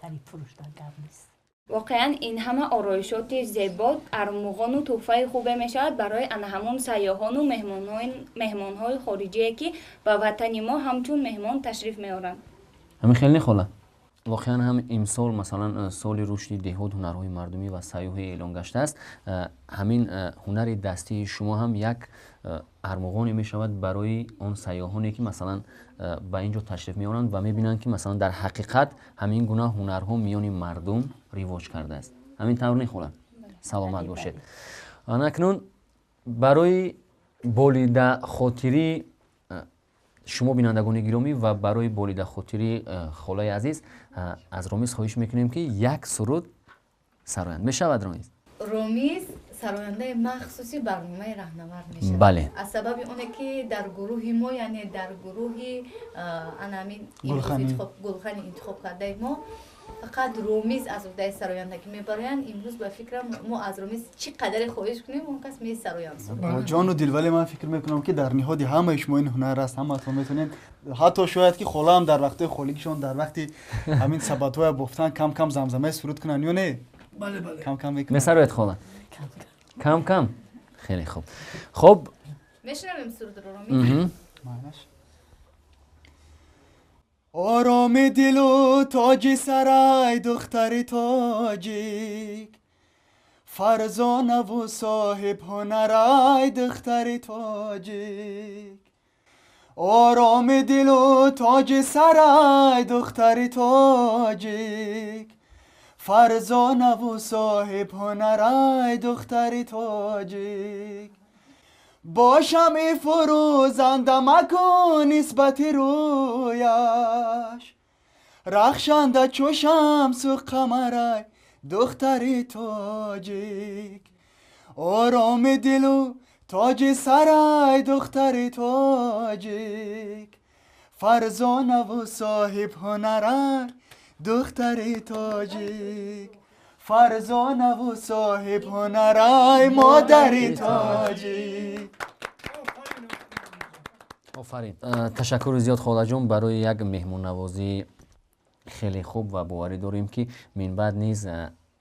[SPEAKER 12] тамоми фурӯштан гап нест.
[SPEAKER 15] Воқеан ин ҳама ороишоти зебо армуғону тӯҳфаи хубе мешавад барои ана ҳамон сайёҳону меҳмонҳои хориҷие, ки ба ватани мо ҳамчун меҳмон ташриф меоранд.
[SPEAKER 2] Ҳамин хел не, хола? Воқеан ҳам имсол, масалан, соли рушди деҳот, ҳунарҳои мардумӣ ва сайёҳӣ эълон гаштааст. Ҳамин ҳунари дастии шумо ҳам як армуғоне мешавад барои он сайёҳоне, ки масалан ба ин ҷо ташриф меоранд ва мебинанд, ки масалан дар ҳақиқат ҳамин гуна ҳунарҳо миёни мардум ривоҷ кардааст. Ҳамин тавр не, хола? Саломат бошед. Акнун барои болидахотирӣ шумо, бинандагони гиромӣ, ва барои болидахотирӣ холаи азиз, аз Ромиз хоҳиш мекунем, ки як суруд сароянд. Мешавад, Ромиз?
[SPEAKER 7] Ромиз сарояндаи махсуси барномаи Раҳнавард мешавад.
[SPEAKER 2] Бале.
[SPEAKER 7] Аз сабаби оне, ки дар гурӯҳи мо, яъне дар гурӯҳи анамин Гулхани интихоб кардаи мо, фақат Ромиз аз уҳдаи сарояндагӣ мебароянд. Имрӯз ба фикрам, мо аз Ромиз чӣ қадаре хоҳиш кунем, он кас месароянд.
[SPEAKER 4] Ҷону дил, вале ман фикр мекунам, ки дар ниҳоди ҳамаи шумо ин ҳунар аст, ҳамаатон метавонед. Ҳатто шояд, ки холаам дар вақтҳои холигишон, дар вақти ҳамин сабатҳоя бофтан, кам кам замзамаи суруд кунанд ё не?
[SPEAKER 3] Бале, бале.
[SPEAKER 4] Кам кам мекунанд.
[SPEAKER 2] Месароед, хола? Кам кам. Хеле хуб. Хуб,
[SPEAKER 7] мешунавем сурудро, Ромиз.
[SPEAKER 10] Ороми дилу тоҷи сарай, духтари тоҷик, фарзонаву соҳиб ҳунарай, духтари тоҷик. Ороми дилу тоҷи сарай, духтари тоҷик, фарзонаву соҳиб ҳунарай, духтари тоҷик. Бошам и фурӯзанда макун нисбати рӯяш, рахшанда чу шамсу қамарай, духтари тоҷик. Ороми дилу тоҷи сарай, духтари тоҷик, фарзонаву соҳиб ҳунарай, духтари тоҷик. Фарзонаву соҳиб ҳунарай, модари тоҷик.
[SPEAKER 2] Офарин. Ташаккури зиёд, холаҷон, барои як меҳмоннавозии хеле хуб ва боварӣ дорем, ки минбаъд низ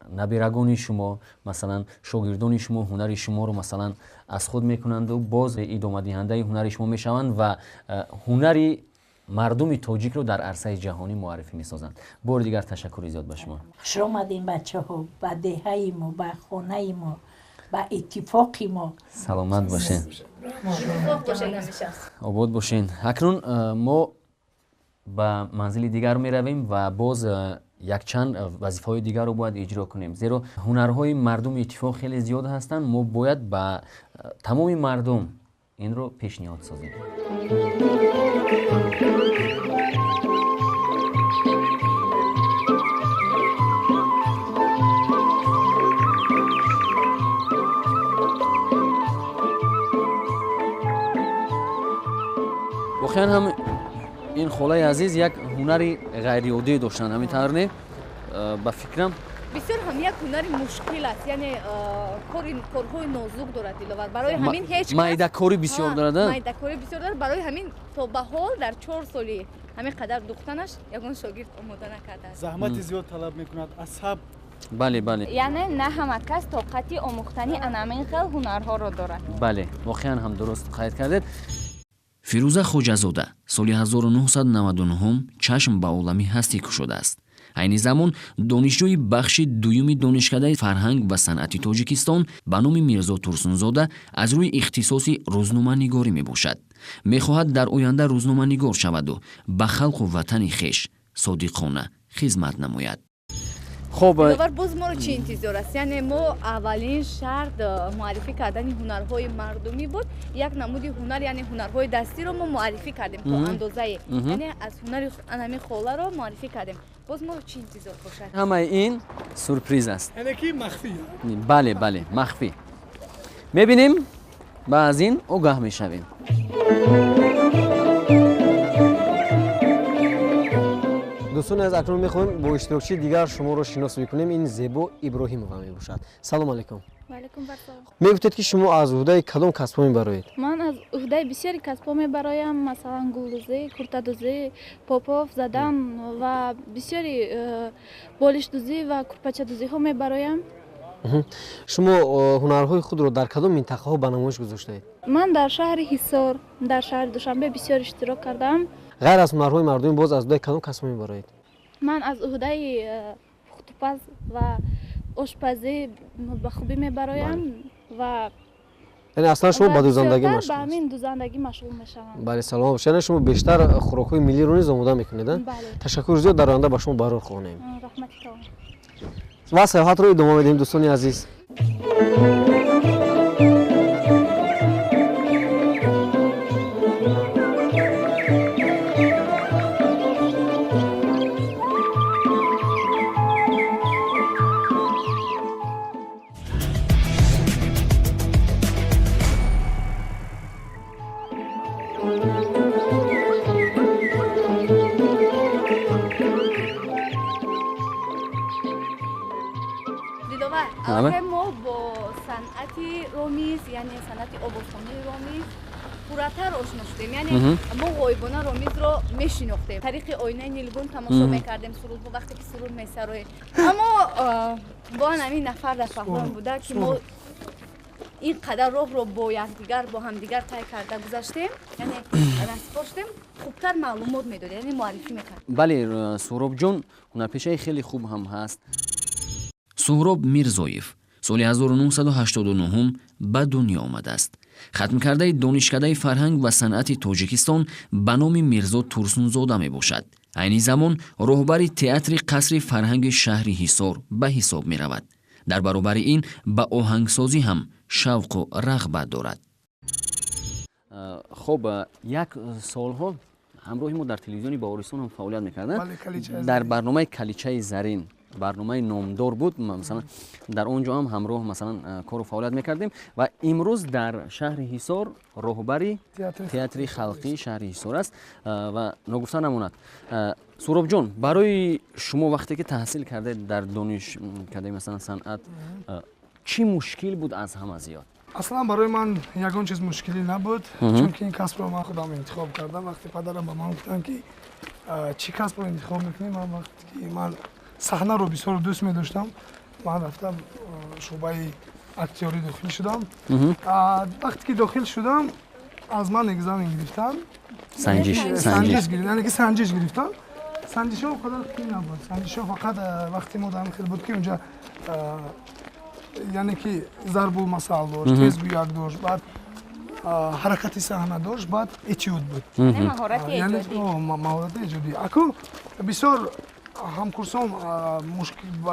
[SPEAKER 2] набирагони шумо, масалан шогирдони шумо, ҳунари шуморо масалан аз худ мекунанду боз идомадиҳандаи ҳунари шумо мешаванд ва ҳунари мардуми тоҷикро дар арсаи ҷаҳонӣ муаррифӣ месозанд. Бори дигар ташаккури зиёд ба шумо.
[SPEAKER 12] Хуш омадем, бачаҳо, ба деҳаи мо, ба хонаи мо, ба иттифоқи мо.
[SPEAKER 2] Саломат бошед, обод бошед. Акнун мо ба манзили дигар меравем ва боз якчанд вазифаҳои дигарро бояд иҷро кунем, зеро ҳунарҳои мардуми иттифоқ хеле зиёд ҳастанд. Мо бояд ба тамоми мардум инро пешниҳод созем. Воқеан ҳам ин холаи азиз як ҳунари ғайриоддӣ доштанд, ҳамин тавр не? Ба фикрам,
[SPEAKER 7] бисёр ҳам як ҳунари мушкил аст, яъне корҳои нозук дорад, Диловар. Барои ҳамин ҳеҷ
[SPEAKER 2] майдакорӣ бисёр дорад.
[SPEAKER 7] Майдакорӣ бисёр дорад. Барои ҳамин то ба ҳол дар 4 соли ҳамин қадар духтанаш ягон шогирд омода накардааст.
[SPEAKER 4] Заҳмати зиёд талаб мекунад, асаб.
[SPEAKER 2] Бале, бале.
[SPEAKER 15] Яъне на ҳама кас тоқати омӯхтани анамин хел ҳунарҳоро дорад.
[SPEAKER 2] Бале, воқеан ҳам дуруст қайд кардед.
[SPEAKER 9] Фирӯза Хоҷазода соли 1999 чашм ба олами ҳастӣ кушодааст. Айни замон донишҷӯи бахши дуюми Донишкадаи фарҳанг ва санъати Тоҷикистон ба номи Мирзо Турсунзода аз рӯи ихтисоси рӯзноманигорӣ мебошад. Мехоҳад дар оянда рӯзноманигор шаваду ба халқу ватани хеш содиқона хизмат намояд.
[SPEAKER 2] Хуб,
[SPEAKER 7] Диловар, боз моро чӣ интизор аст? Яъне мо аввалин шарт муаррифӣ кардани ҳунарҳои мардумӣ буд. Як намуди ҳунар, яъне ҳунарҳои дастиро мо муаррифӣ кардем то андозае, яъне аз ҳунари анами холаро муаррифӣ кардем. Боз моро чӣ интизор бошад?
[SPEAKER 2] Ҳамаи ин сюрприз аст.
[SPEAKER 3] Яъне ки махфӣ.
[SPEAKER 2] Бале, бале, махфӣ. Мебинем ва аз ин огаҳ мешавем.
[SPEAKER 1] Дӯстони аз, акнун мехоҳем бо иштирокчии дигар шуморо шинос бикунем. Ин Зебо Иброҳимова мебошад. Салом алейкум.
[SPEAKER 16] Ваалайкум ассалом.
[SPEAKER 1] Мегуфтед, ки шумо аз уҳдаи кадом касбҳо мебароед?
[SPEAKER 16] Ман аз уҳдаи бисёри касбҳо мебароям, масалан, гулдӯзӣ, куртадӯзӣ, попов задан ва бисёри болишдӯзӣ ва курпачадӯзиҳо мебароям.
[SPEAKER 1] Шумо ҳунарҳои худро дар кадом минтақаҳо ба намоиш гузоштаед?
[SPEAKER 16] Ман дар шаҳри Ҳисор, дар шаҳри Душанбе бисёр иштирок кардаам.
[SPEAKER 1] Ғайр аз ҳунарҳои мардумӣ боз аз уҳдаи кадом касбҳо мебароед?
[SPEAKER 16] Ман аз уҳдаи пухтупаз ва ошпазӣ ба хубӣ мебароям ва
[SPEAKER 1] Яъне аслан шумо ба дӯзандагӣ
[SPEAKER 16] бисёртар
[SPEAKER 1] машғул?
[SPEAKER 16] Ба ҳамин дӯзандагӣ машғул мешавам.
[SPEAKER 1] Бале, саломат бошед. Яъне шумо бештар хӯрокҳои миллиро низ омода мекунед, а?
[SPEAKER 16] Бале.
[SPEAKER 1] Ташаккур зиёд, дар оянда ба шумо барор хоҳем.
[SPEAKER 16] Раҳмати калон.
[SPEAKER 1] Ва саёҳатро идома медиҳем, дӯстони азиз.
[SPEAKER 7] Диловар, аллакай мо бо санъати Ромиз, яъне санъати овозхонии Ромиз пурратар ошно шудем. Яъне мо ғоибона Ромизро мешинохтем, тариқи оинаи нилгун тамошо мекардем сурудҳо, вақте ки суруд месароед, аммо бо ҳамин нафар дар паҳлӯам буда, ки мо ин қадар роҳро бо якдигар, бо ҳамдигар тай карда гузаштем, яъне расипор шудем, хубтар маълумот медод, яъне муаррифӣ мекард.
[SPEAKER 2] Бале, Суҳробҷон ҳунарпешаи хеле хуб ҳам ҳаст.
[SPEAKER 9] Суҳроб Мирзоев соли 1989 ба дунё омадааст. Хатмкардаи Донишкадаи фарҳанг ва санъати Тоҷикистон ба номи Мирзо Турсунзода мебошад. Айни замон роҳбари театри Қасри фарҳанги шаҳри Ҳисор ба ҳисоб меравад. Дар баробари ин ба оҳангсозӣ ҳам шавқу рағбат дорад.
[SPEAKER 2] Хуб, як солҳо ҳамроҳи мо дар телевизиони Баҳористон ҳам фаъолият мекарданд, дар барномаи Каличаи зарин, барномаи номдор буд. Масалан, дар он ҷо ҳам ҳамроҳ, масалан, кору фаъолият мекардем ва имрӯз дар шаҳри Ҳисор роҳбари театри халқии шаҳри Ҳисор аст. Ва ногуфта намонад, Суҳробҷон, барои шумо вақте ки таҳсил кардед дар донишкадаи, масалан, санъат, чӣ мушкил буд аз ҳама зиёд?
[SPEAKER 3] Аслан барои ман ягон чиз мушкилӣ набуд, чунки ин касбро ман худам интихоб кардам. Вақте падарам ба ман гуфтанд, ки чӣ касбро интихоб мекунӣ, ман вақте ки ман саҳнаро бисёр дӯст медоштам, ман рафтам шӯъбаи актёрӣ дохил шудам. Вақте ки дохил шудам, аз ман экзамен гирифтанд, санҷиш, яъне ки санҷиш гирифтанд. Санҷишҳо қадар қиин набуд. Санҷишҳо фақат вақте мо дар хел буд, ки унҷа, яъне ки зарбулмасал дошт, тезгӯяк дошт, баъд ҳаракати саҳна дошт, баъд этюд буд, маҳорати эҷодӣ. Аку бисёр ҳамкурсом,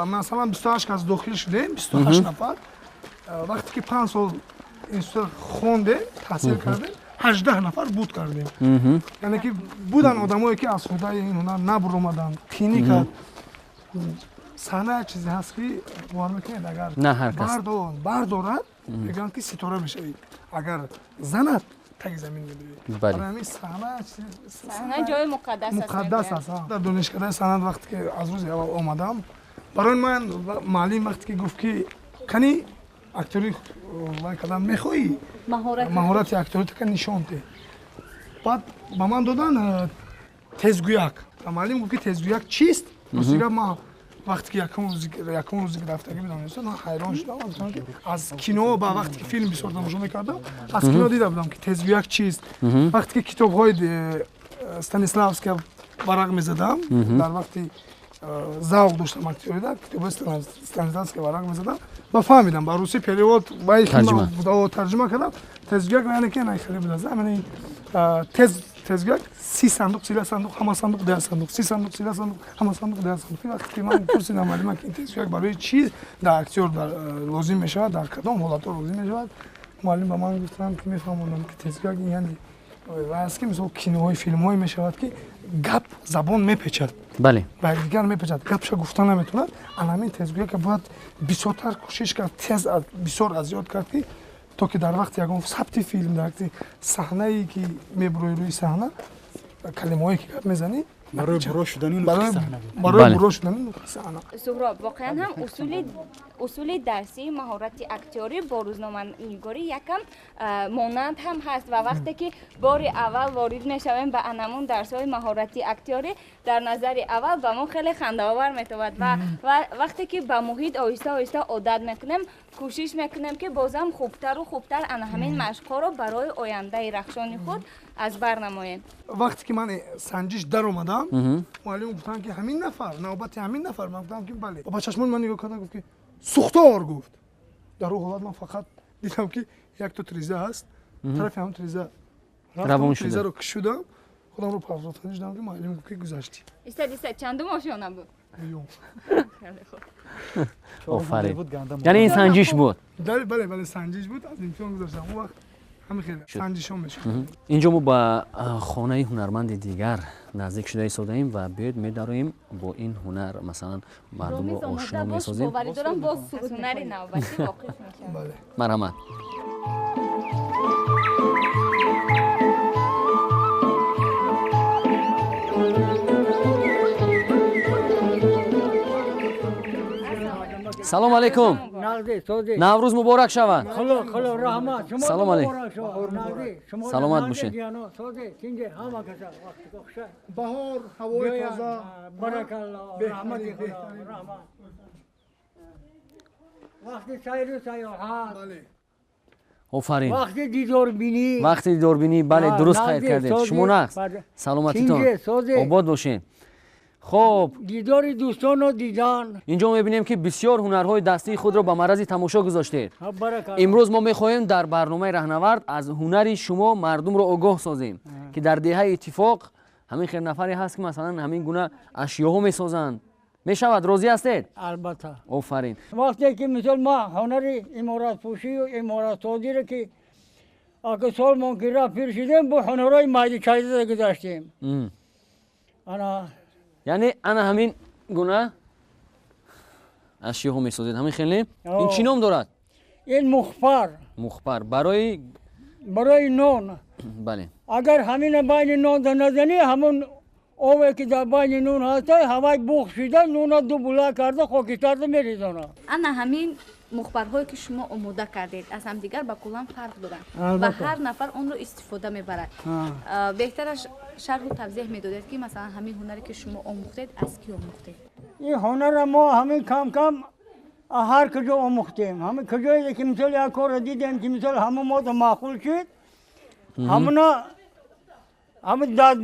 [SPEAKER 3] масалан, 28 кас дохил шудем, 28 нафар. Вақте ки 5 сол институт хондем, таҳсил кардем, 18 нафар буд кардем. Яъне ки буданд одамое, ки аз худаи ин ҳунар набуромаданд, қинӣ кард. Саҳна чизе ҳаст, ки бовар мекунед, агар бардорад, мегӯянд, ки ситора мешавӣ, агар занад, таги замин медавӣ. Барои ҳамин саҳна
[SPEAKER 15] Саҳна ҷои муқаддас.
[SPEAKER 3] Муқаддас аст. Дар донишкадаи санъат вақте ки аз рӯзи аввал омадам, барои ман муаллим вақте ки гуфт, ки кани актёрӣ вай кардан мехоҳӣ, маҳорати актёрӣ нишон деҳ, баъд ба ман додан тезгӯяк. Муаллим гуфт, ки тезгӯяк чист? Ростига, ман вақте ки якум рӯзе ки рафтагӣ будам, ман ҳайрон шудам. Гуфтам, ки аз кино, ба вақте ки филм бисёр тамошо мекардам, аз кино дида будам, ки тезгӯяк чист. Вақте ки китобҳои Станиславския варақ мезадам, дар вақти завқ доштам актёрида, китобҳои Станиславския варақ мезадам ва фаҳмидам, ба русӣ перевод тарҷума кардам. Тезгӯяк яъне ки хеле будааст, тез тезгӯяк: 30 сандуқ, сила сандуқ, ҳама сандуқ, дея сандуқ, 30 сандуқ, сила сандуқ, ҳама сандуқ, дея сандуқ. Вақте ки ман пурсидам муаллима, ки ин тезгӯяк барои чӣ дар актёр лозим мешавад, дар кадом ҳолатҳо лозим мешавад, муаллим ба ман гуфтанд, ки мефаҳмонам, ки тезгӯяк яъне аст, ки мисол киноҳои, филмҳое мешавад, ки гап забон мепечад,
[SPEAKER 2] бале,
[SPEAKER 3] ба якдигар мепечад, гапша гуфта наметавонад. Ана ҳамин тезгӯяка бояд бисёртар кӯшиш кард, тез бисёр аз ёд кард, ки то ки дар вақти ягон сабти филм, дар вақти саҳнае, ки мебурои рӯи саҳна, калимаҳое, ки гап мезанӣ,
[SPEAKER 4] Барои буро шудани нутқи саҳна буд.
[SPEAKER 3] Барои буро шудани нутқи саҳна.
[SPEAKER 15] Суҳроб, воқеан ҳам усули дарсии маҳорати актёрӣ бо рӯзноманигорӣ якам монанд ҳам ҳаст ва вақте ки бори аввал ворид мешавем ба анамун дарсҳои маҳорати актёрӣ, дар назари аввал ба мо хеле хандаовар метавад ва вақте ки ба муҳит оҳиста оҳиста одат мекунем, кӯшиш мекунем ки бозам хубтару хубтар ана ҳамин машқҳоро барои ояндаи рахшони худ аз бар намоем.
[SPEAKER 3] Вақте ки ман санҷиш даромадам, муаллим гуфтанд ки ҳамин нафар, навбати ҳамин нафар. Ман гуфтам ки бале. Ба чашмони ман нигоҳ карда гуфт ки сухтор гуфт. Дар он ҳолат ман фақат дидам ки якто триза ҳаст, тарафи ҳам триза рафтам, тризаро кашудам, худамро партофта шудам ки муаллим гуфт ки гузаштӣ.
[SPEAKER 15] Истад, истад, чандум ошёна буд?
[SPEAKER 2] Офарин. Яъне ин санҷиш буд?
[SPEAKER 3] Бале, бале, бале, санҷиш буд, аз имтиҳон гузаштам. Он вақт ҳамин хеле санҷишҳо мешуд.
[SPEAKER 2] Инҷо мо ба хонаи ҳунарманди дигар наздик шуда истодаем ва биёед медароем бо ин ҳунар, масалан, мардумро ошно месозем.
[SPEAKER 15] Боварӣ дорам, боз ҳунари навбатӣ воқиф мешавад.
[SPEAKER 2] Марҳамат. Салом алейкум. Наврӯз муборак шавад. Салом алейкум. Саломат бошед.
[SPEAKER 3] Баҳор, ҳавои тоза.
[SPEAKER 2] Офарин.
[SPEAKER 17] Вақти дидорбинӣ.
[SPEAKER 2] Вақти дидорбинӣ, бале, дуруст қайд кардед. Шумо нақс. Саломатитон. Обод бошед. Хоб,
[SPEAKER 17] дидори дӯстонро дидан.
[SPEAKER 2] Инҷо мебинем ки бисёр ҳунарҳои дастии худро ба маррази тамошо гузоштед. Имрӯз мо мехоҳем дар барномаи Раҳнавард аз ҳунари шумо мардумро огоҳ созем, ки дар деҳаи Иттифоқ ҳамин хел нафаре ҳаст ки масалан ҳамин гуна ашёҳо месозанд. Мешавад, розӣ ҳастед?
[SPEAKER 17] Албатта.
[SPEAKER 2] Офарин.
[SPEAKER 17] Вақте ки мисол ма ҳунари иморатпӯшию иморатсозиро ки ака солмон ки рафт пир шудем, бо ҳунарҳои майдичайда гузаштем. Ана
[SPEAKER 2] яъне ана ҳамин гуна ашёҳо месозед, ҳамин хел не? Ин чӣ ном дорад?
[SPEAKER 17] Ин мухпар.
[SPEAKER 2] Мухпар
[SPEAKER 17] барои нон.
[SPEAKER 2] Бале.
[SPEAKER 17] Агар ҳамина байни нон назанӣ, ҳамон ове ки дар байни нон ҳаста, ҳавай буғ шуда нона ду була карда хокистарда мерезонад.
[SPEAKER 7] Ана ҳамин мухбарҳое ки шумо омода кардед аз ҳамдигар ба куллан фарқ доранд ва ҳар нафар онро истифода мебарад. Беҳтараш шарҳу тавзеҳ медодед ки масалан ҳамин ҳунаре ки шумо омӯхтед аз кӣ омӯхтед?
[SPEAKER 17] Ин ҳунарро мо ҳамин кам кам ҳар куҷо омӯхтем. Ҳамин куҷое ки мисол як корро дидем ки мисол ҳамон мода маъқул шуд, ҳамона ҳамин дар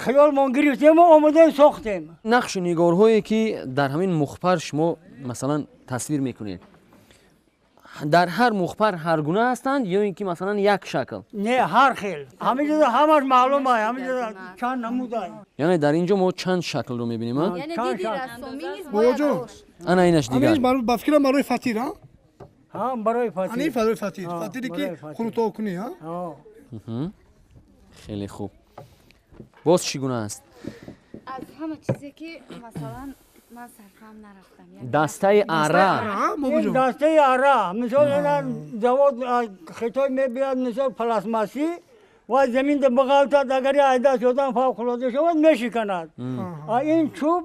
[SPEAKER 17] хаёлмон гирифтему омадем сохтем.
[SPEAKER 2] Нақшу нигорҳое ки дар ҳамин мухпар шумо масалан тасвир мекунед, дар ҳар мухпар ҳар гуна ҳастанд ё ин ки масалан як шакл?
[SPEAKER 17] Не, ҳар хел. Ҳамин ҷо ҳамаш маълум аст, ҳамин ҷо чанд намуд аст.
[SPEAKER 2] Яъне дар ин ҷо мо чанд шаклро мебинем?
[SPEAKER 7] Яъне диди рассомӣ низ бояд дошт.
[SPEAKER 2] Ана инаш дигар.
[SPEAKER 3] Ба фикрам барои фатир, а?
[SPEAKER 17] Ҳа, барои фатир.
[SPEAKER 3] Ана ин барои фатир. Фатире ки хурутоб кунӣ, а?
[SPEAKER 2] Хеле хуб. Боз чӣ гуна аст?
[SPEAKER 7] Аз ҳама чизе ки масалан ман сарфам нарафтам.
[SPEAKER 2] Дастаи ара.
[SPEAKER 17] Дастаи ара. Мисол завод Хитой мебиёд, мисол пластмассӣ ва замин бағалтад, агар айда шудан фавқулода шавад мешиканад. Ин чӯб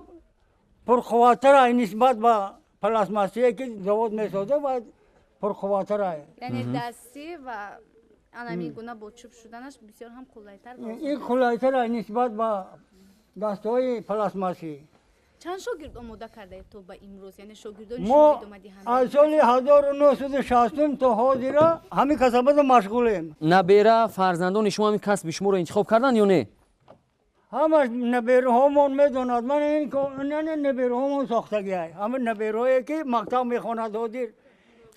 [SPEAKER 17] пурқувваттар аст нисбат ба пластмассие ки завод месозад ва пурқувваттар аст.
[SPEAKER 7] Яъне дастӣ ва ана ҳамин гуна бо чӯб шуданаш бисёр ҳам қулайтар.
[SPEAKER 17] Ин қулайтар аст нисбат ба дастаҳои пластмассӣ.
[SPEAKER 7] Чанд шогирд омода кардаед то ба имрӯз? Яъне шогирдони
[SPEAKER 17] мо
[SPEAKER 7] шумо идомадиҳанда?
[SPEAKER 17] Аз соли 1960 то ҳозира ҳамин касабата машғулем.
[SPEAKER 2] Набера фарзандони шумо ҳамин касби шуморо интихоб карданд ё не?
[SPEAKER 17] Ҳамаш набераҳомон медонад. Ман ин набераҳомон сохтагиай. Ҳамин набераҳое ки мактаб мехонад ҳозир.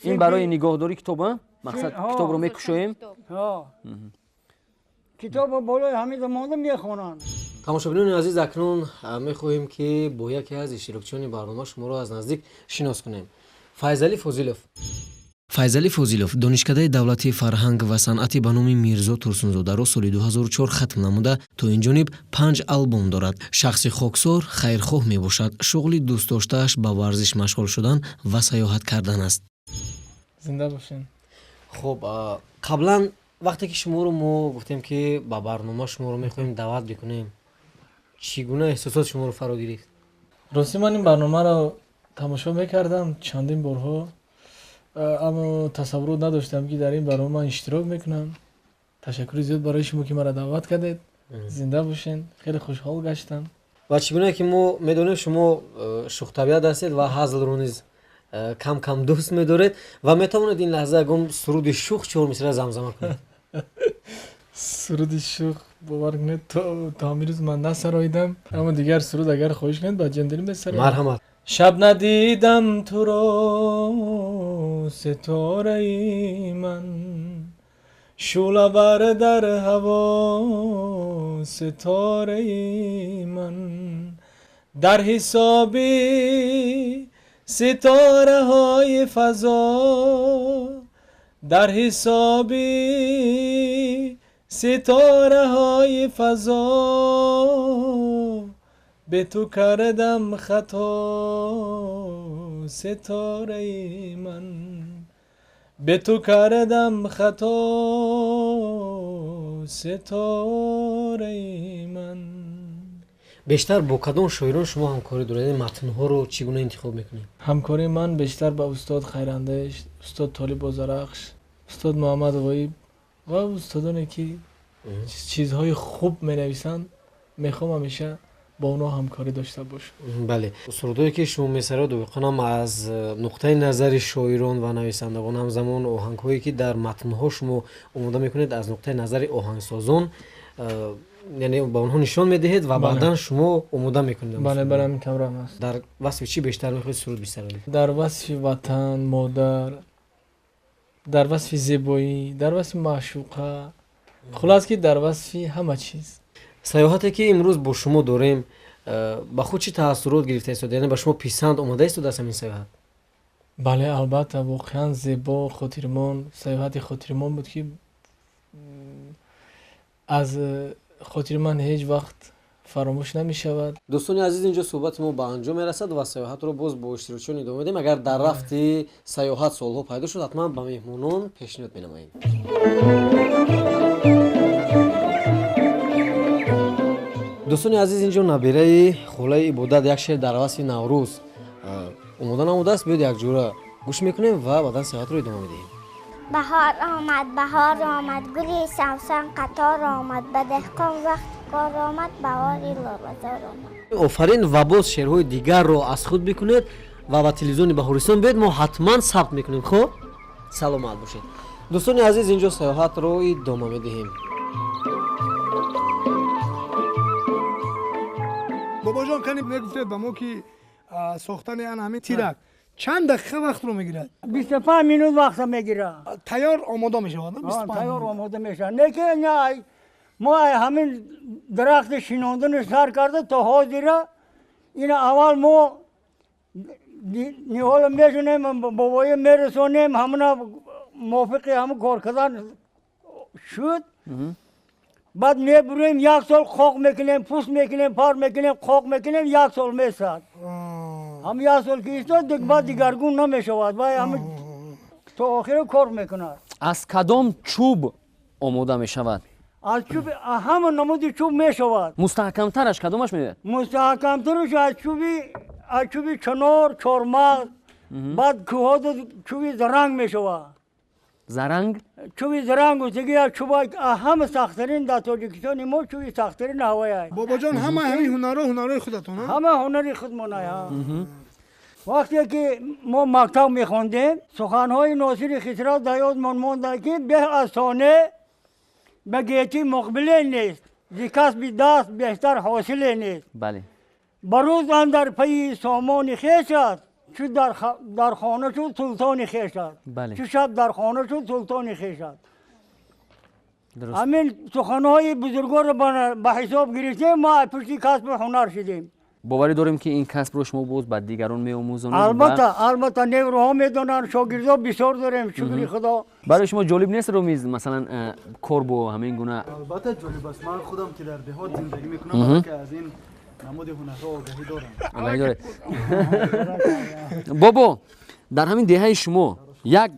[SPEAKER 2] Ин барои нигоҳдории китоб, мақсад китобро мекушоем.
[SPEAKER 17] Китобро болои ҳамин монда мехонанд.
[SPEAKER 1] Тамошобинони азиз, акнун мехоҳем ки бо яке аз иштирокчиёни барнома шуморо аз наздик шинос кунем. Файзалӣ Фозилов. Файзалӣ Фозилов донишкадаи давлатии фарҳанг ва санъати ба номи Мирзо Турсунзодаро соли 2004 хатм намуда, то ин ҷониб 5 албом дорад. Шахси хоксор, хайрхоҳ мебошад. Шуғли дӯстдоштааш ба варзиш машғул шудан ва саёҳат кардан аст.
[SPEAKER 5] Зинда бошен.
[SPEAKER 1] Хуб, қаблан вақте ки шуморо мо гуфтем ки ба барнома шуморо мехоҳем даъват бикунем, Чӣ гуна эҳсосот шуморо фаро гирифт?
[SPEAKER 18] Рости, ман ин барномаро тамошо мекардам чандин борҳо, аммо тасаввурот надоштам, ки дар ин барнома ман иштирок мекунам. Ташаккури зиёд барои шумо, ки маро даъват кардед. Зинда бошен, хеле хушҳол гаштам.
[SPEAKER 1] Ва чӣ гуна ки мо медонем, шумо шӯхтабиат ҳастед ва ҳазлро низ кам кам дӯст медоред ва метавонед ин лаҳза ягон суруди шӯх чор мисра замзама кунед?
[SPEAKER 18] Суруди шӯх, бовар кунед, то ҳамин рӯз ман насароидам, аммо дигар суруд агар хоҳиш кунед, ба ҷандилӣ месароям.
[SPEAKER 1] Марҳамат.
[SPEAKER 18] Шаб надидам туро, ситораи ман, шӯълавар дар ҳаво, ситораи ман, дар ҳисоби ситораҳои фазо, дар ҳисоби ситораҳои фазо, бе ту кардам хато, ситораи ман, бе ту кардам хато, ситораи ман.
[SPEAKER 1] Бештар бо кадом шоирон шумо ҳамкорӣ доред? Матнҳоро чӣ гуна интихоб мекунед?
[SPEAKER 18] Ҳамкории ман бештар ба устод Хайрандеш, устод Толиб Озарахш, устод Муҳаммад Ғоиб ва устодоне, ки чизҳои хуб менависанд, мехоҳам ҳамеша бо онҳо ҳамкорӣ дошта бошам.
[SPEAKER 1] Бале, сурудҳое ки шумо месароед, воқеан аз нуқтаи назари шоирон ва нависандагон, ҳамзамон оҳангҳое ки дар матнҳо шумо омода мекунед, аз нуқтаи назари оҳангсозон, яъне ба онҳо нишон медиҳед ва баъдан шумо омода мекунед.
[SPEAKER 18] Бале, барои ҳамин тавр ҳам аст.
[SPEAKER 1] Дар васфи чӣ бештар мехоҳед суруд бисароед?
[SPEAKER 18] Дар васфи ватан, модар, дар васфи зебоӣ, дар васфи маъшуқа, хулос ки дар васфи ҳама чиз.
[SPEAKER 1] Саёҳате ки имрӯз бо шумо дорем, ба худ чӣ таассурот гирифта истод? Яъне ба шумо писанд омода истодааст ҳамин саёҳат?
[SPEAKER 18] Бале, албатта, воқеан зебо, хотирмон, саёҳати хотирмон буд, ки аз хотири ман ҳеҷ вақт фаромӯш намешавад.
[SPEAKER 1] Дӯстони азиз, инҷо суҳбати мо ба анҷом мерасад ва саёҳатро боз бо иштирокчиён идома медиҳем. Агар дар рафти саёҳат суолҳо пайдо шуд, ҳатман ба меҳмонон пешниҳод менамоем. Дӯстони азиз, инҷо набираи холаи Ибодат як шеър дар васфи Наврӯз омода намудааст. Биёед якҷура гӯш мекунем ва баъдан саёҳатро идома медиҳем.
[SPEAKER 13] Баҳор омад, баҳор омад, гули савсан қатор омад, ба деҳқон вақт кор омад, баҳори лолазор омад.
[SPEAKER 1] Офарин, ва боз шеърҳои дигарро аз худ бикунед ва ба телевизиони Баҳористон биёед, мо ҳатман сабт мекунем. Хуб, саломат бошед. Дӯстони азиз, инҷо саёҳатро идома медиҳем.
[SPEAKER 3] Бобоҷон, кани мегуфтед ба мо, ки сохтани ан ҳамин тирак чанд дақиқа вақтро мегирад?
[SPEAKER 17] 25 минут вақта мегирад.
[SPEAKER 3] Тайёр омода мешавад?
[SPEAKER 17] Тайёр омода мешавад. Не ки мо ҳамин дарахти шинондани сар карда то ҳозира ина аввал мо ниҳола мешунем, бобоя мерасонем, ҳамона мувофиқи ҳамон кор кардан шуд. Баъд мебурем, як сол қоқ мекунем, пӯст мекунем, пар мекунем, қоқ мекунем, як сол месад. Ҳам як сол ки истод, баъд дигаргун намешавад, вай ҳам то охир кор мекунад.
[SPEAKER 2] Аз кадом чӯб омода мешавад?
[SPEAKER 17] Аз чӯб, ҳама намуди чӯб мешавад.
[SPEAKER 2] Мустаҳкамтараш кадомаш меояд?
[SPEAKER 17] Мустаҳкамтараш аз чӯби чанор, чормағз, баъд кӯҳоду чӯби заранг мешавад.
[SPEAKER 2] Заранг?
[SPEAKER 17] Чӯби заранг дига чӯба ҳама сахттарин дар Тоҷикистони мо, чӯби сахттарин ҳавояй.
[SPEAKER 3] Бобоҷон, ҳама ҳамин ҳунарҳо ҳунарҳои худатон?
[SPEAKER 17] Ҳама ҳунари худмонай. Вақте ки мо мактаб мехондем, суханҳои Носири Хисрав дар ёдмон монда, ки беҳ аз соне ба гетӣ муқбиле нест, зи касби даст беҳтар ҳосиле нест.
[SPEAKER 2] Бале.
[SPEAKER 17] Ба рӯз андар пайи сомони хеш аст, чу дар хона шуд султони хеш аст, чу шаб дар хона шуд султони хеш аст. Ҳамин суханҳои бузургонро ба ҳисоб гирифтем, мо аз пушти касби ҳунар шудем.
[SPEAKER 2] Боварӣ дорем, ки ин касбро шумо боз ба дигарон меомӯзонед?
[SPEAKER 17] Албатта, албатта, невраҳо медонанд, шогирдо бисёр дорем, шукри Худо.
[SPEAKER 2] Барои шумо ҷолиб нест, Ромиз, масалан, кор бо ҳамин гуна?
[SPEAKER 4] Албатта ҷолиб аст. Ман худам ки дар деҳот зиндагӣ мекунам, ки аз ин намуди ҳунарҳо огаҳӣ дорам.
[SPEAKER 2] Огаҳӣ доред. Бобо, дар ҳамин деҳаи шумо як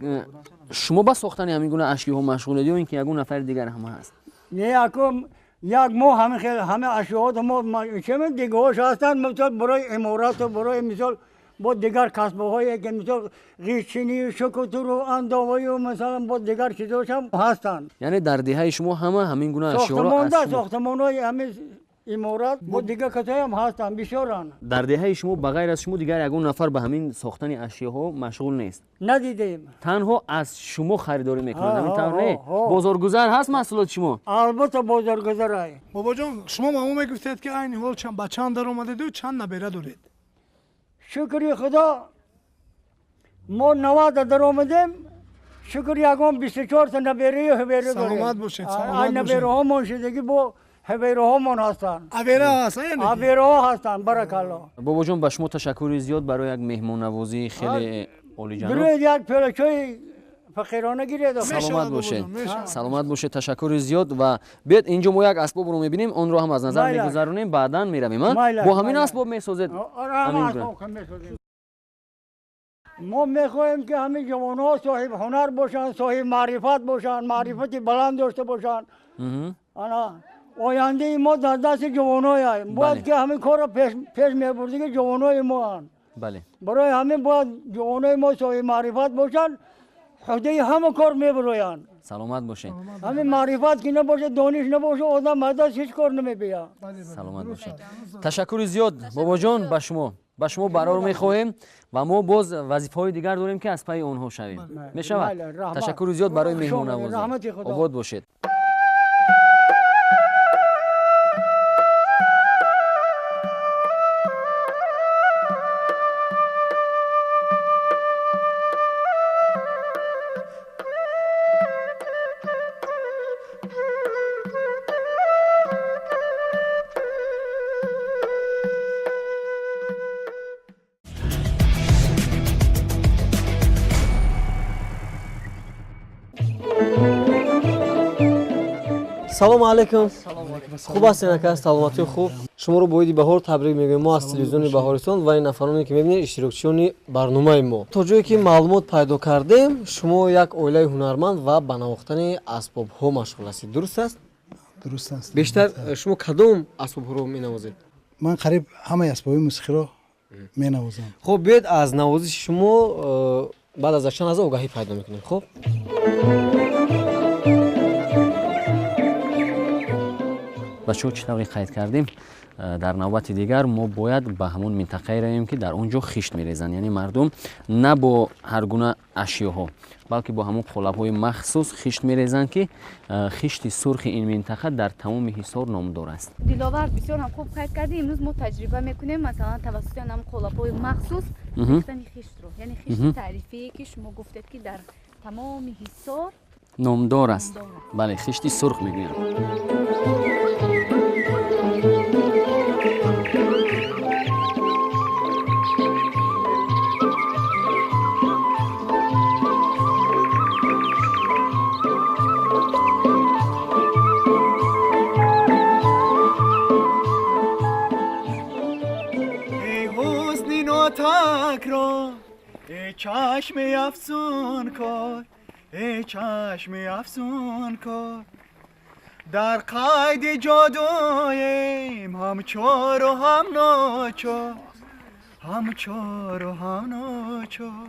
[SPEAKER 2] шумо ба сохтани ҳамин гуна ашкиҳо машғулед ё ин ки ягон нафари дигар ҳам ҳаст?
[SPEAKER 17] Не, акум Як моҳ ҳамин хел ҳама ашёот мо чеме дигаҳош ҳастанд, мисол барои иморату барои мисол бо дигар касбҳое ки мисол ғишчинӣ, шукутуру, андоваю, масалан бо дигар чизош ҳам ҳастанд.
[SPEAKER 2] Яъне дар деҳаи шумо ҳама ҳамин гуна ашёро аз шумо
[SPEAKER 17] сохтмонҳои ҳамин иморат бо дигар касое ҳам ҳастанд, бисёранд.
[SPEAKER 2] Дар деҳаи шумо ба ғайр аз шумо дигар ягон нафар ба ҳамин сохтани ашёҳо машғул нест?
[SPEAKER 17] Надидем.
[SPEAKER 2] Танҳо аз шумо харидорӣ мекунанд, ҳамин тавр не? Бозоргузар ҳаст маҳсулоти шумо?
[SPEAKER 17] Албатта бозоргузар ай.
[SPEAKER 3] Бобоҷон, шумо ба мо мегуфтед ки айни ҳол ба чанд даромадеду чанд набера доред?
[SPEAKER 17] Шукри Худо мо 90 даромадем, шукр ягон 24 та набераи ҳабера дорем.
[SPEAKER 3] Саломат бошед, саломат бошед.
[SPEAKER 17] Набераҳомон шудагӣ бо ҳабераҳомон ҳастанд.
[SPEAKER 3] Абера ҳаст, яъне?
[SPEAKER 17] Абераҳо ҳастанд, баракалло.
[SPEAKER 2] Бобоҷон, ба шумо ташаккури зиёд барои як меҳмоннавозии хеле олиҷаноб.
[SPEAKER 17] Бироед як пиёлачои фақирона гиред.
[SPEAKER 2] Саломат бошед, саломат бошед, ташаккури зиёд. Ва биёед инҷо мо як асбобро мебинем, онро ҳам аз назар мегузаронем, баъдан меравем. Бо ҳамин асбоб месозед?
[SPEAKER 17] Мо мехоҳем ки ҳамин ҷавонҳо соҳиби ҳунар бошанд, соҳиби маърифат бошанд, маърифати баланд дошта бошанд. Ана ояндаи мо дар дасти ҷавонҳояст. Бояд ки ҳамин корро пеш мебурдиги ҷавонҳои моанд. Барои ҳамин бояд ҷавонҳои мо соҳиби маърифат бошанд, ҳудаи ҳама кор мебароянд.
[SPEAKER 2] Саломат бошед.
[SPEAKER 17] Ҳамин маърифат ки набошад, дониш набошад, одам аз даст ҳеҷ кор намебиёд.
[SPEAKER 2] Саломат бошед. Ташаккури зиёд бобоҷон, ба шумо барор мехоҳем ва мо боз вазифаҳои дигар дорем ки аз пайи онҳо шавем. Мешавад? Ташаккури зиёд барои меҳмоннавозӣ. Обод бошед.
[SPEAKER 1] Салому алайкум. Хуб ҳастед ака? Саломатӣ хуб. Шуморо бо иди баҳор табрик мегӯем. Мо аз телевизиони Баҳористон ва ин нафароне ки мебинед иштирокчиёни барномаи мо. То ҷое ки маълумот пайдо кардем, шумо як оилаи ҳунарманд ва ба навохтани асбобҳо машғул ҳастед. Дуруст аст?
[SPEAKER 19] Дуруст аст.
[SPEAKER 1] Бештар шумо кадом асбобҳоро менавозед?
[SPEAKER 19] Ман қариб ҳамаи асбоби мусиқиро менавозам.
[SPEAKER 1] Хуб, биёед аз навозиши шумо баъд аз чанд лаҳза огаҳӣ пайдо мекунем. Хуб?
[SPEAKER 2] Бачаҳо, чӣ тавре қайд кардем, дар навбати дигар мо бояд ба ҳамон минтақае равем ки дар он ҷо хишт мерезанд. Яъне мардум на бо ҳар гуна ашёҳо, балки бо ҳамон қолабҳои махсус хишт мерезанд ки хишти сурхи ин минтақа дар тамоми Ҳисор номдор аст.
[SPEAKER 7] Диловар, бисёр ҳам хуб қайд кардӣ. Имрӯз мо таҷриба мекунем, масалан тавассути ҳамон қолабҳои махсус рехтани хиштро, яъне хишти таърифие ки шумо гуфтед ки дар тамоми Ҳисор
[SPEAKER 2] номдор аст. Бале, хишти сурх мегӯянд.
[SPEAKER 10] Эй ҳусни нотакрор, эй чашми афсункор, эй чашми афсункор, дар қайди ҷодуем ҳамчору ҳам ночор, ҳамчору ҳам ночор.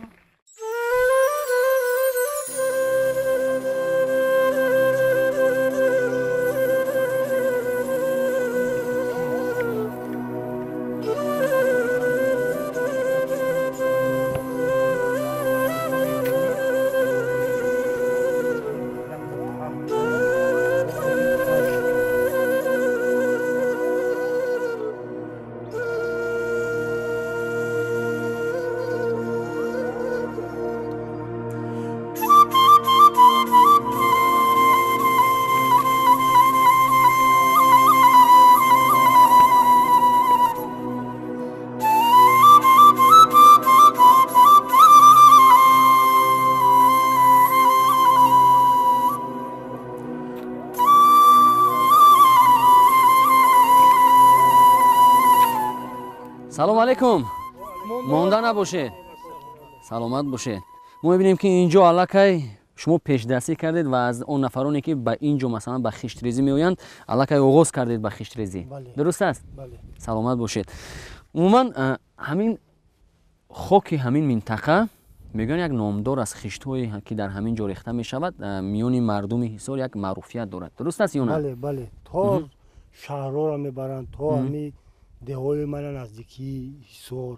[SPEAKER 2] Салом алейкум. Монда набошед. Саломат бошед. Мо мебинем ки инҷо аллакай Шумо пешдастӣ кардед ва аз он нафароне, ки ба ин ҷо, масалан, ба хиштрезӣ меоянд, аллакай оғоз кардед ба хиштрезӣ. Дуруст аст? Саломат бошед. Умуман, ҳамин хоки ҳамин минтақа, мегӯянд, як номдор аз хиштҳое, ки дар ҳамин ҷо рехта мешавад, миёни мардуми Ҳисор як маъруфият дорад. Дуруст аст ё на?
[SPEAKER 20] Бале, бале, то шаҳрҳоро мебаранд, то ҳами деҳои мана наздикии Ҳисор,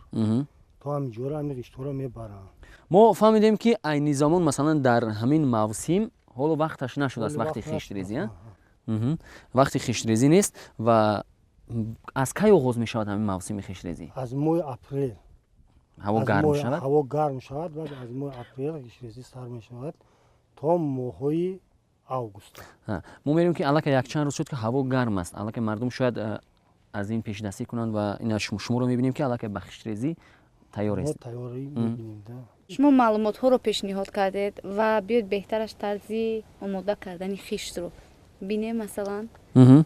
[SPEAKER 20] то ҳамин ҷоро ҳами хиштҳоро мебаранд.
[SPEAKER 2] Мо фаҳмидем, ки айни замон, масалан, дар ҳамин мавсим ҳоло вақташ нашудааст, вақти хиштрезӣ, вақти хиштрезӣ нест. Ва аз кай оғоз мешавад ҳамин мавсими хиштрезӣ?
[SPEAKER 20] Аз моҳи апрел.
[SPEAKER 2] Ҳаво гарм мешавад.
[SPEAKER 20] Ҳаво гарм шавад, баъд аз моҳи апрел хиштрезӣ сар мешавад то моҳҳои август.
[SPEAKER 2] Мо мерем, ки аллакай якчанд рӯз шуд, ки ҳаво гарм аст. Аллакай мардум шояд аз ин пешдастӣ кунанд ва ина шуморо мебинем, ки аллакай ба хиштрезӣ тайёр аст.
[SPEAKER 7] Шумо маълумотҳоро пешниҳод кардед ва биёед, беҳтараш тарзи омода кардани хиштро бинем. Масалан,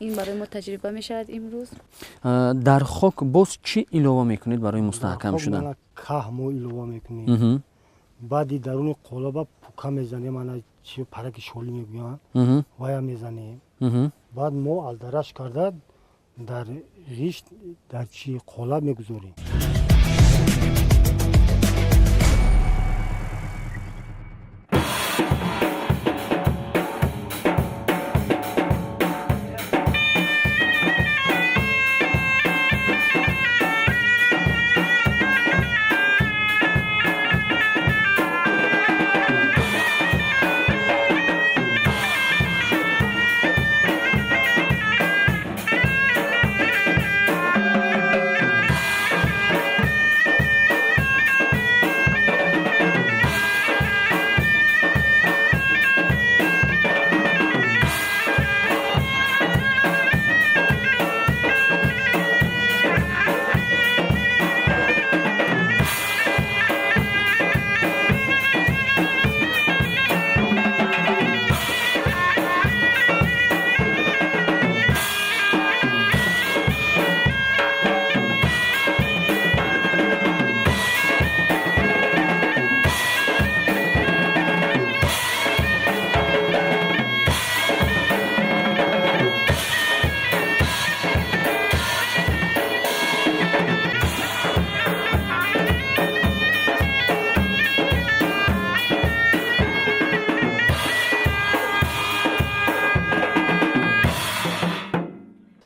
[SPEAKER 7] ин барои мо таҷриба мешавад имрӯз.
[SPEAKER 2] Дар хок боз чӣ илова мекунед барои мустаҳкам шудан?
[SPEAKER 20] Каҳ мо илова мекунем, баъди даруни қолаба пука мезанем, ана чи параки шолӣ мегӯянд, вая мезанем. Баъд мо алдараш карда дар ғишт, дар чи қолаб мегузорем.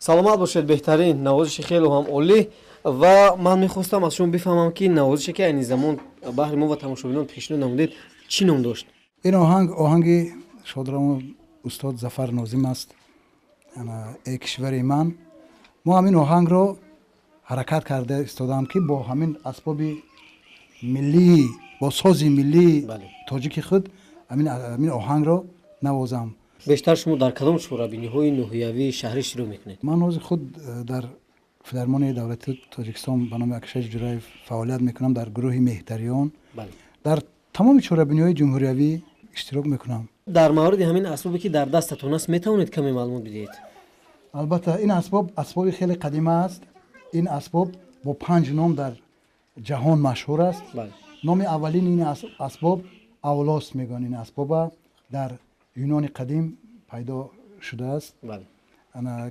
[SPEAKER 1] Саломат бошед, беҳтарин навозиши, хеле ҳам олӣ. Ва ман мехостам аз шумо бифаҳмам, ки навозише, ки айни замон баҳри мо ва тамошобинон пешниҳод намудед, чӣ ном дошт?
[SPEAKER 19] Ин оҳанг оҳанги шодравон устод Зафар Нозим аст, «Эй кишвари ман». Мо ҳамин оҳангро ҳаракат карда истодаам, ки бо ҳамин асбоби миллӣ, бо сози миллии тоҷики худ ҳамин оҳангро навозам.
[SPEAKER 1] Бештар шумо дар кадом чорабиниҳои ноҳиявии шаҳрӣ иштирок мекунед?
[SPEAKER 19] Ман ҳозир худ дар Филармонияи давлати Тоҷикистон ба номи Акашаи Ҷураев фаъолият мекунам, дар гурӯҳи меҳтариён. Дар тамоми чорабиниҳои ҷумҳуриявӣ иштирок мекунам.
[SPEAKER 1] Дар мавриди ҳамин асбобе, ки дар дастатон аст, метавонед каме маълумот бидиҳед?
[SPEAKER 19] Албатта, ин асбоб асбоби хеле қадима аст. Ин асбоб бо панҷ ном дар ҷаҳон машҳур аст. Номи аввалини ин асбоб авлос мегӯянд. Ин асбоба дар Юнони қадим пайдо шудааст,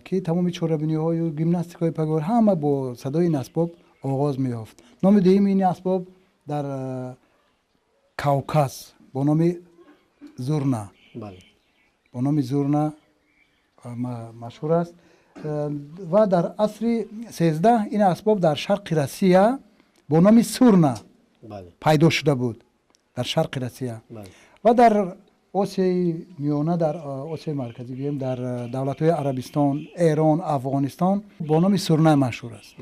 [SPEAKER 19] ки тамоми чорабиниҳою гимнастикаҳои пагор ҳама бо садои ин асбоб оғоз меёфт. Номи дуюми ин асбоб дар Кавказ бо номи зурна, бо номи зурна машҳур аст. Ва дар асри 13 ин асбоб дар шарқи Россия бо номи сурна пайдо шуда буд, дар шарқи Россия ва дар Осиёи Миёна, дар Осиёи Марказӣ гӯем, дар давлатҳои Арабистон, Эрон, Афғонистон бо номи сурнай машҳур аст.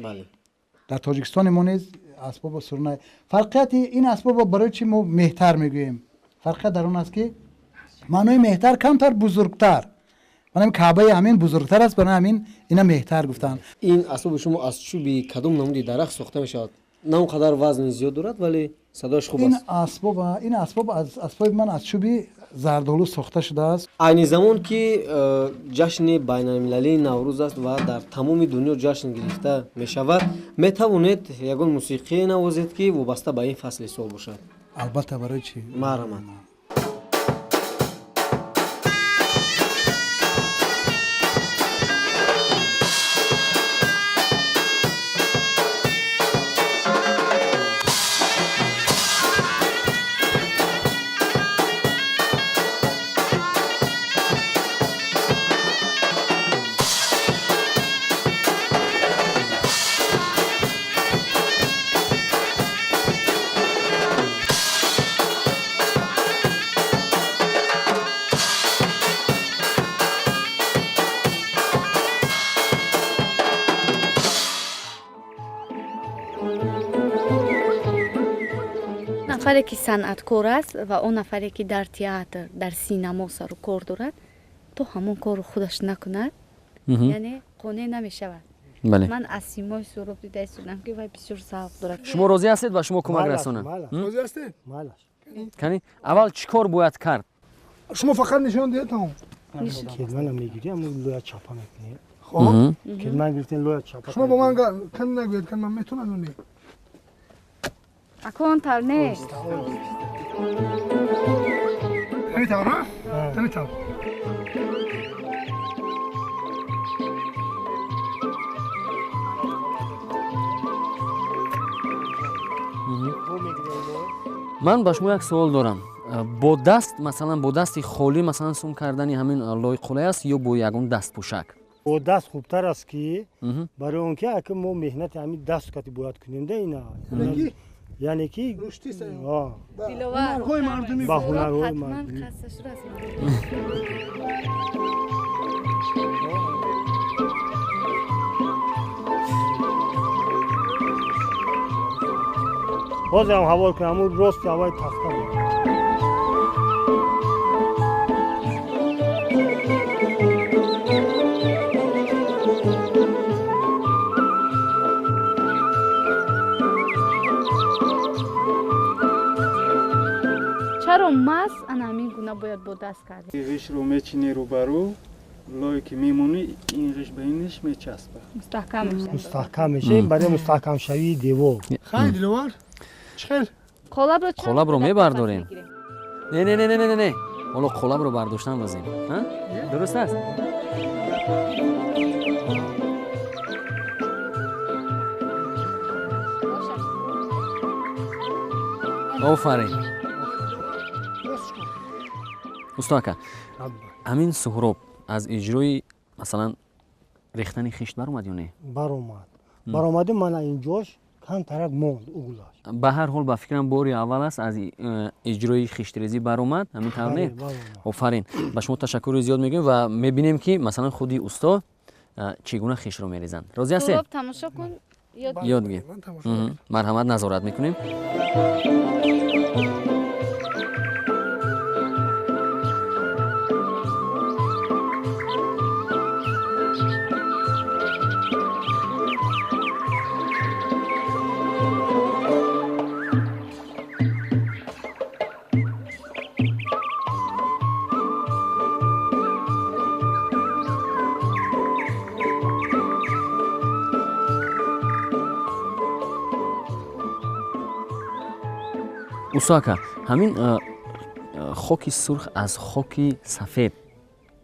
[SPEAKER 19] Дар Тоҷикистони мо низ асбобо сурнай. Фарқияти ин асбобо барои чӣ мо меҳтар мегӯем? Фарқият дар он аст, ки маънои меҳтар камтар бузургтар, манам каъбаи ҳамин бузургтар аст, барои ҳамин ина меҳтар гуфтанд.
[SPEAKER 1] Ин асбоби шумо аз чӯби кадом намуди дарахт сохта мешавад? На он қадар вазни зиёд дорад, вале садояш хуб аст.
[SPEAKER 19] Ин асбоб аз асбоби ман аз чӯби зардолу сохта шудааст.
[SPEAKER 1] Айни замон, ки ҷашни байналмилалии Наврӯз аст ва дар тамоми дунё ҷашн гирифта мешавад, метавонед ягон мусиқие навозед, ки вобаста ба ин фасли сол бошад?
[SPEAKER 19] Албатта, барои чӣ?
[SPEAKER 1] Марҳамат.
[SPEAKER 7] Нафаре ки санъаткор аст ва он нафаре ки дар театр, дар синамо сару кор дорад, то ҳамон корро худаш накунад, яъне қонеъ намешавад. Ман аз симои Суҳроб дида истодам, ки вай бисёр завқ дорад.
[SPEAKER 2] Шумо розӣ ҳастед, ба шумо кӯмак расонам?
[SPEAKER 3] Розӣ ҳастед?
[SPEAKER 2] Кани, аввал чӣ кор бояд кард?
[SPEAKER 3] Шумо фақат нишон диҳед, тамом.
[SPEAKER 20] Кетмана мегирӣ, ҳамон лоя чапа мекунӣ. Хоб, кетман гирифтен, лоя чапа.
[SPEAKER 3] Шумо бо ман кан нагӯед, кан ман метавонам ё не?
[SPEAKER 7] Акон тавр не.
[SPEAKER 3] Ҳамин тавр, ҳамин тавр.
[SPEAKER 2] Ман ба шумо як суол дорам. Бо даст, масалан, бо дасти холӣ, масалан, сум кардани ҳамин лои қулай аст ё бо ягон дастпӯшак?
[SPEAKER 20] Бо даст хубтар аст, ки барои он ки ака мо меҳнати ҳамин даст кати бояд кунем да ина, яъне ки ба ҳунарҳои мардумӣ. Ҳозирам ҳавол кунам, ҳамун рости ҳавои тахта буд.
[SPEAKER 7] Чаро маҳз ана ҳамин гуна бояд бо даст кард?
[SPEAKER 5] Ғишро мечинӣ рӯбарӯ, лое ки мемонӣ, ин ғиш ба ин ғиш мечаспад.
[SPEAKER 15] Мустаҳкам мешавад.
[SPEAKER 20] Мустаҳкам мешавад барои мустаҳкамшавии девор.
[SPEAKER 3] Хайр, Диловар, чӣ хел?
[SPEAKER 2] Қолабро мебардорем. Не, не, не, не, не, не, ҳоло қолабро бардоштан лозим. Дуруст аст? Офарин. Усто ака, ҳамин Суҳроб аз иҷрои, масалан, рехтани хишт баромад ё не?
[SPEAKER 20] Баромад. Баромаду мана инҷош камтарак монд углаш.
[SPEAKER 2] Ба ҳар ҳол, ба фикрам, бори аввал аст аз иҷрои хиштрезӣ баромад, ҳамин тавр не? Офарин, ба шумо ташаккури зиёд мегӯем ва мебинем, ки масалан худи усто чӣ гуна хишро мерезанд. Розӣ ҳастед?
[SPEAKER 7] Суҳроб, тамошо кун,
[SPEAKER 2] ёд гир. Марҳамат, назорат мекунем. Усто ака, ҳамин хоки сурх аз хоки сафед,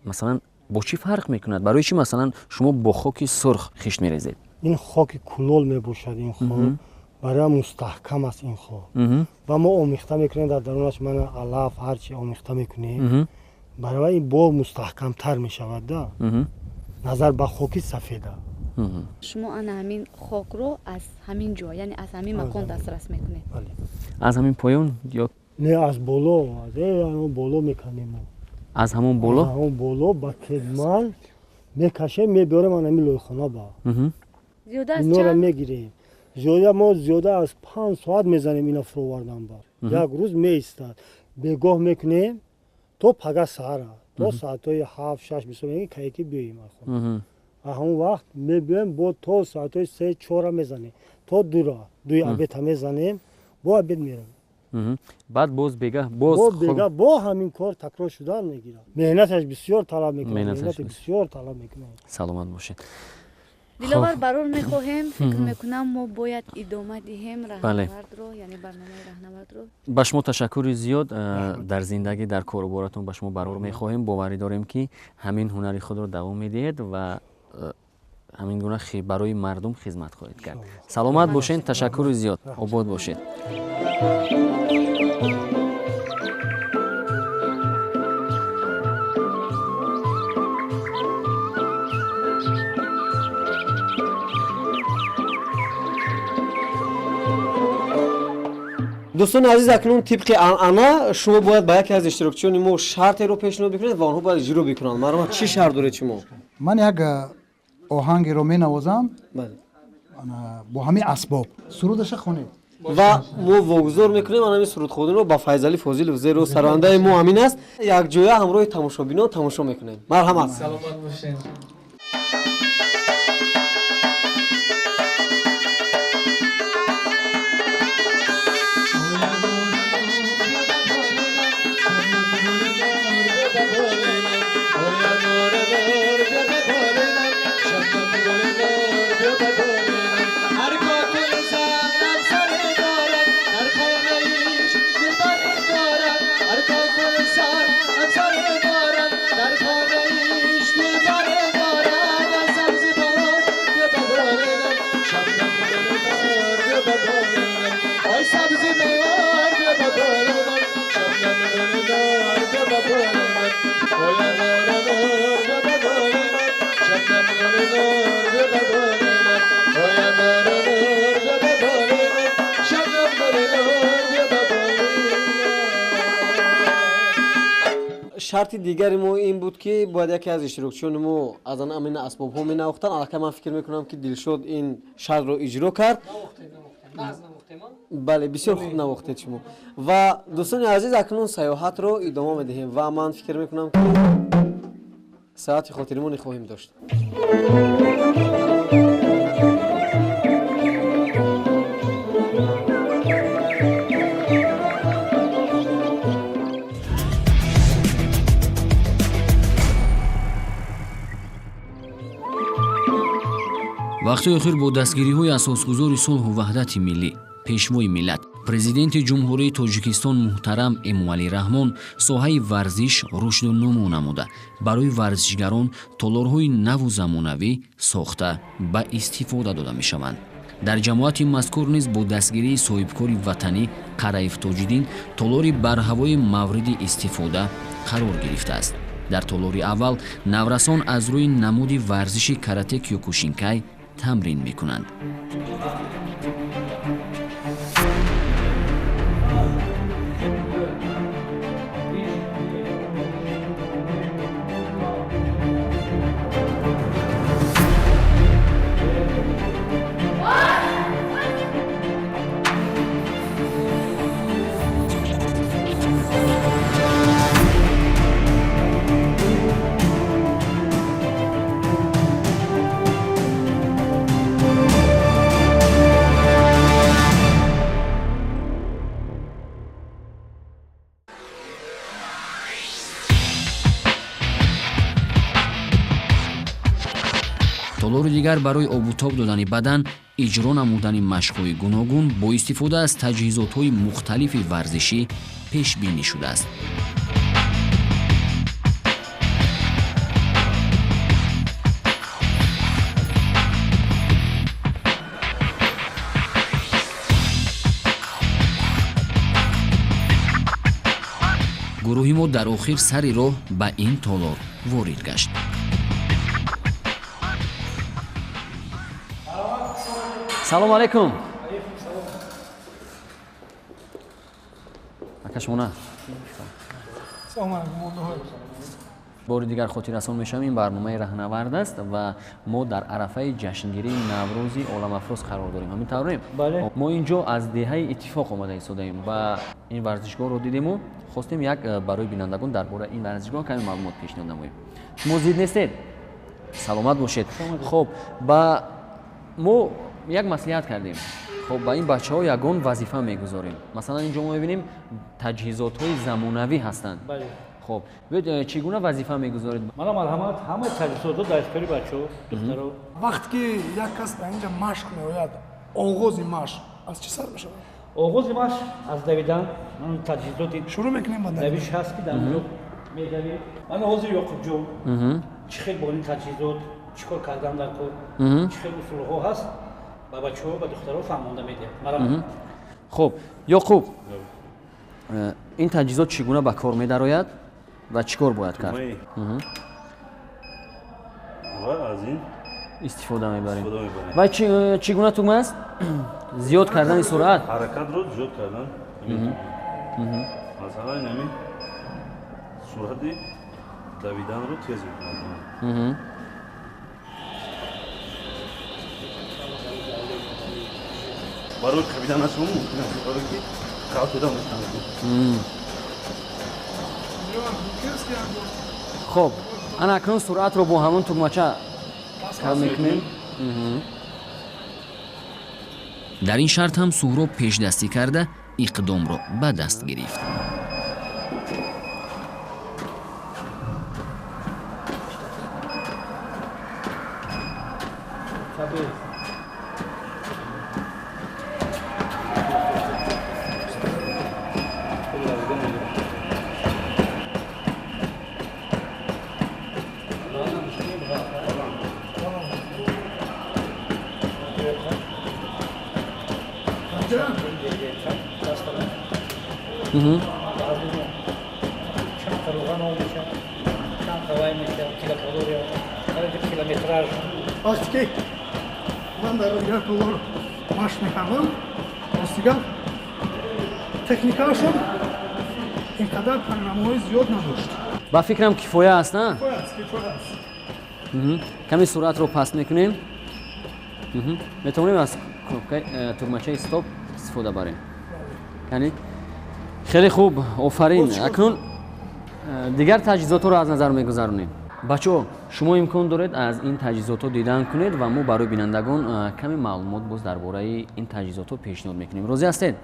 [SPEAKER 2] масалан, бо чӣ фарқ мекунад? Барои чӣ, масалан, шумо бо хоки сурх хишт мерезед?
[SPEAKER 20] Ин хоки кулол мебошад. Ин хок барои мустаҳкам аст ин хок, ва мо омехта мекунем дар дарунаш, мана алаф, ҳарчи омехта мекунем, барои ин бо мустаҳкамтар мешавад да назар ба хоки сафеда.
[SPEAKER 7] Шумо ана ҳамин хокро аз ҳамин ҷо, яъне аз ҳамин макон дастрас мекунед?
[SPEAKER 2] Аз ҳамин поён ё
[SPEAKER 20] не, аз боло, аз боло меканем.
[SPEAKER 2] Аз ҳамон боло?
[SPEAKER 20] Аз ҳамон боло ба кетман мекашем, мебиёрем ана ҳамин лойхона ба. Инора мегирем. Зиёда мо зиёда аз 5 соат мезанем ина фуровардан ба. Як рӯз меистад. Бегоҳ мекунем то пага саҳара, то соатҳои 7-6 мисол мегӯем, кае ки биёем. Ҳамон вақт мебиёем, бо то соатҳои 3-4 мезанем, то 2-ра, 2 обеда мезанем, бо обед меравем.
[SPEAKER 2] Баъд боз бегаҳ боз
[SPEAKER 20] бегаҳ бо ҳамин кор такрор шудан мегирад. Меҳнаташ бисёр талаб мекунад, меҳнати бисёр талаб мекунад.
[SPEAKER 2] Саломат бошед.
[SPEAKER 7] Диловар, барор мехоҳем, фикр мекунам, мо бояд идома диҳем раҳнавардро, яъне барномаи раҳнавардро.
[SPEAKER 2] Ба шумо ташаккури зиёд. Дар зиндагӣ, дар коруборатон ба шумо барор мехоҳем. Боварӣ дорем, ки ҳамин ҳунари худро давом медиҳед ва ҳамин гуна барои мардум хизмат хоҳед кард. Саломат бошед, ташаккури зиёд, обод бошед.
[SPEAKER 1] Дӯстони азиз, акнун тибқи анъана шумо бояд ба яке аз иштирокчиёни мо шартеро пешниҳод бикунед ва онҳо бояд иҷро бикунанд. Марҳамат, чӣ шарт доред шумо?
[SPEAKER 19] Ман як оҳангеро менавозам бо ҳамин асбоб. Сурудаша хонед.
[SPEAKER 1] Ва мо вогузор мекунем ҳамин сурудхониро ба Файзалӣ Фозилов, зеро сарояндаи мо ҳамин аст. Якҷоя ҳамроҳи тамошобинон тамошо мекунем. Марҳамат.
[SPEAKER 18] Саломат бошед.
[SPEAKER 1] Шарти дигари мо ин буд, ки бояд яке аз иштирокчиёни мо аз ҳамин асбобҳо менавохтанд. Аллакай ман фикр мекунам, ки Дилшод ин шартро иҷро кард. Бале, бисёр хуб навохтед шумо. Ва дӯстони азиз, акнун саёҳатро идома медиҳем ва ман фикр мекунам, ки саати хотиримоне хоҳем дошт.
[SPEAKER 9] Вақти охир бо дастгириҳои асосгузори сулҳу ваҳдати миллӣ, пешвои миллат, президенти Ҷумҳурии Тоҷикистон муҳтарам Эмомалӣ Раҳмон соҳаи варзиш рушду нумӯ намуда, барои варзишгарон толорҳои наву замонавӣ сохта ба истифода дода мешаванд. Дар ҷамоати мазкур низ бо дастгирии соҳибкори ватанӣ Қараев Тоҷиддин толори барҳавои мавриди истифода қарор гирифтааст. Дар толори аввал наврасон аз рӯи намуди варзиши карате кёкушинкай тамрин мекунанд. Толори дигар барои обутоб додани бадан, иҷро намудани машқҳои гуногун бо истифода аз таҷҳизотҳои мухталифи варзишӣ пешбинӣ шудааст. Гурӯҳи мо дар охир сари роҳ ба ин толор ворид гашт. Салом алейкум. Ака, шумо?
[SPEAKER 3] Салом алейкум.
[SPEAKER 2] Бори дигар хотиррасон мешавем, ин барномаи Раҳнавард аст ва мо дар арафаи ҷашнгирии Наврӯзи оламафрӯз қарор дорем. Ҳамин таврем? Мо ин ҷо аз деҳаи Иттифоқ омада истодаем ва ин варзишгоҳро дидему хостем як барои бинандагон дар бораи ин варзишгоҳ каме маълумот пешниҳод намоем. Шумо зид нестед? Саломат бошед. Хоб, ба мо як маслиҳат кардем. Хоб, ба ин бачаҳо ягон вазифа мегузорем. Масалан, инҷо мо мебинем таҷҳизотҳои замонавӣ ҳастанд. Хоб, биёед, чӣ гуна вазифа мегузоред?
[SPEAKER 21] Мана, марҳамат, ҳамаи таҷҳизотҳо дар ихтиёри бачаҳо, духтаро.
[SPEAKER 3] Вақте ки як кас дар инҷа машқ меояд, оғози машқ аз чӣ сар мешавад?
[SPEAKER 21] Оғози машқ аз давидан, таҷҳизоти
[SPEAKER 3] шурӯъ мекунем ба
[SPEAKER 21] давиш ҳаст, ки дар онҷо медавем. Мана ҳозир Ёқубҷон чӣ хел бо ин таҷҳизот чӣ кор кардан дар кор, чӣ хел усулҳо ҳаст, ба бачаҳо, ба духтаро фаҳмонда медиҳад. Марҳамат.
[SPEAKER 2] Хуб, Ёқуб, ин таҷҳизот чӣ гуна ба кор медарояд ва чӣ кор бояд кард?
[SPEAKER 22] Ва аз ин
[SPEAKER 2] истифода мебарем. Ва чӣ гуна тугма аст? Зиёд кардани суръат,
[SPEAKER 22] ҳаракатро зиёд кардан. Масалан, ҳамин суръати давиданро тез мекунад. Барои қабиданашон мумкин аст, барои ки қалтида мешавад.
[SPEAKER 2] Хоб, ана акнун суръатро бо ҳамон тугмача кам мекунем.
[SPEAKER 9] Дар ин шарт ҳам Суҳроб пешдастӣ карда иқдомро ба даст гирифт.
[SPEAKER 3] Вақте ки ман дар дигар толор машқ мекардам, ростигап, техникаашон ин қадар программаҳои зиёд надошт.
[SPEAKER 2] Ба фикрам, кифоя аст, на?
[SPEAKER 3] Кифоя аст, кифоя аст.
[SPEAKER 2] Ками суръатро паст мекунем. Метавонем аз кнопкаи тугмачаи стоп истифода барем. Яъне хеле хуб, офарин. Акнун дигар таҷҳизотҳоро аз назар мегузаронем. Бачаҳо, шумо имкон доред аз ин таҷҳизотҳо дидан кунед ва мо барои бинандагон каме маълумот боз дар бораи ин таҷҳизотҳо пешниҳод мекунем. Розӣ ҳастед?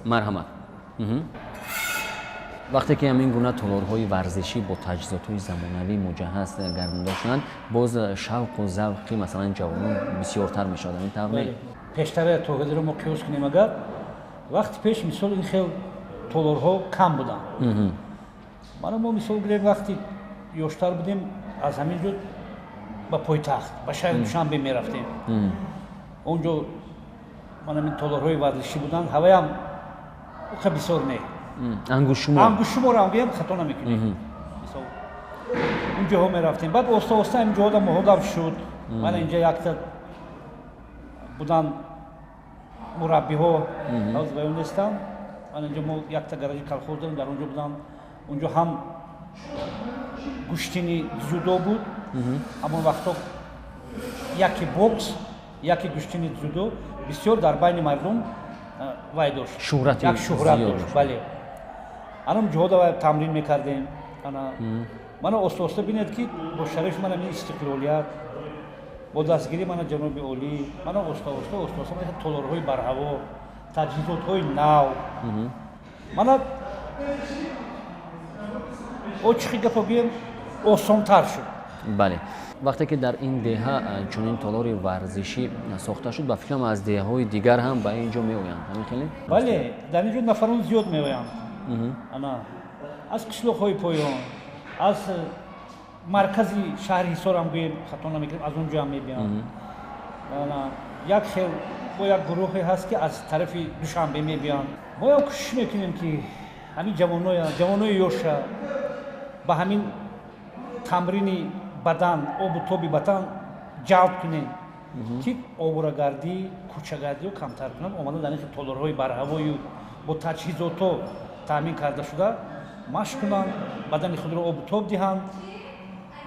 [SPEAKER 2] Марҳамат. Вақте ки ҳамин гуна толорҳои варзишӣ бо таҷҳизотҳои замонавӣ муҷаҳҳаз гардонида шуданд, боз шавқу завқи масалан ҷавонон бисёртар мешавад. Ҳамин тавр не?
[SPEAKER 21] Пештара то ҳозиро мо қиёс кунем, агар вақти пеш, мисол, ин хел толорҳо кам буданд. Мана мо мисол гирем, вақти ёштар будем, аз ҳамин ҷо ба пойтахт, ба шаҳри Душанбе мерафтем. Он ҷо мана ҳамин толорҳои варзишӣ буданд, ҳаваям уқа бисёр не,
[SPEAKER 2] ангушшумор,
[SPEAKER 21] ангушшуморам гӯям, хато намекунем. Мисол, он ҷоҳо мерафтем. Баъд оста оста ҳамин ҷоҳода муҳодам шуд. Мана инҷа якта буданд мураббиҳо, ҳоз баён нестам. Мана инҷо мо якта гаражи колхоз дорем, дар он ҷо буданд. Он ҷо ҳам гӯштини дзюдо буд, ҳамон вақтҳо яке бокс, яке гӯштини дзюдо бисёр дар байни мардум вай дошт, як шӯҳрат дошт. Бале, анам ҷоҳода вай тамрин мекардем. Мана оста оста бинед, ки бо шарафи мана ин истиқлолият, бо дастгирии мана ҷаноби олӣ, мана оста оста оста оста мана толорҳои барҳаво, таҷҳизотҳои нав, мана очиқи гапо гӯем, осонтар шуд.
[SPEAKER 2] Бале, вақте ки дар ин деҳа чунин толори варзишӣ сохта шуд, ба фикрам, аз деҳаҳои дигар ҳам ба ин ҷо меоянд. Ҳамин хеле?
[SPEAKER 21] Бале, дар ин ҷо нафарон зиёд меоянд. Ана аз қишлоқҳои поён, аз маркази шаҳри Ҳисорам гӯем, хато намекунем, аз он ҷо ҳам мебиёнд. Як хел бо як гурӯҳе ҳаст, ки аз тарафи Душанбе мебиёнд. Моям кӯшиш мекунем, ки ҳамин ҷавонои ёша ба ҳамин тамрини бадан, обу тоби бадан ҷалб кунем, ки обурагардӣ, кӯчагардиро камтар кунанд, омада дар ин толорҳои барҳавою бо таҷҳизотҳо таъмин карда шуда машқ кунанд, бадани худро обу тоб диҳанд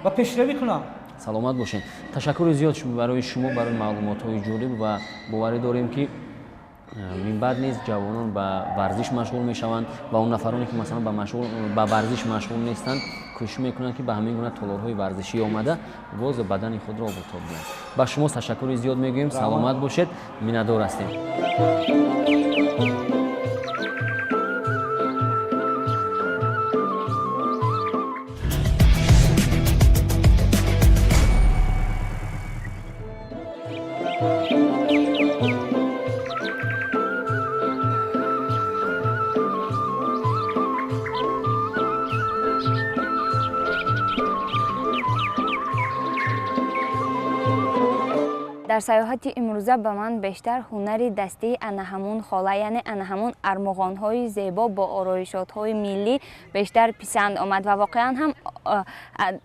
[SPEAKER 21] ва пешравӣ кунанд.
[SPEAKER 2] Саломат бошед. Ташаккури зиёд барои шумо барои маълумотҳои ҷолиб ва боварӣ дорем, ки минбаъд низ ҷавонон ба варзиш машғул мешаванд ва он нафароне, ки масалан ба варзиш машғул нестанд, кӯшиш мекунанд, ки ба ҳамин гуна толорҳои варзишӣ омада боз бадани худро обутоб диҳанд. Ба шумо ташаккури зиёд мегӯем. Саломат бошед, миннатдор ҳастем.
[SPEAKER 15] Дар саёҳати имрӯза ба ман бештар ҳунари дастии ана ҳамун хола, яъне ана ҳамун армуғонҳои зебо бо ороишотҳои миллӣ бештар писанд омад ва воқеан ҳам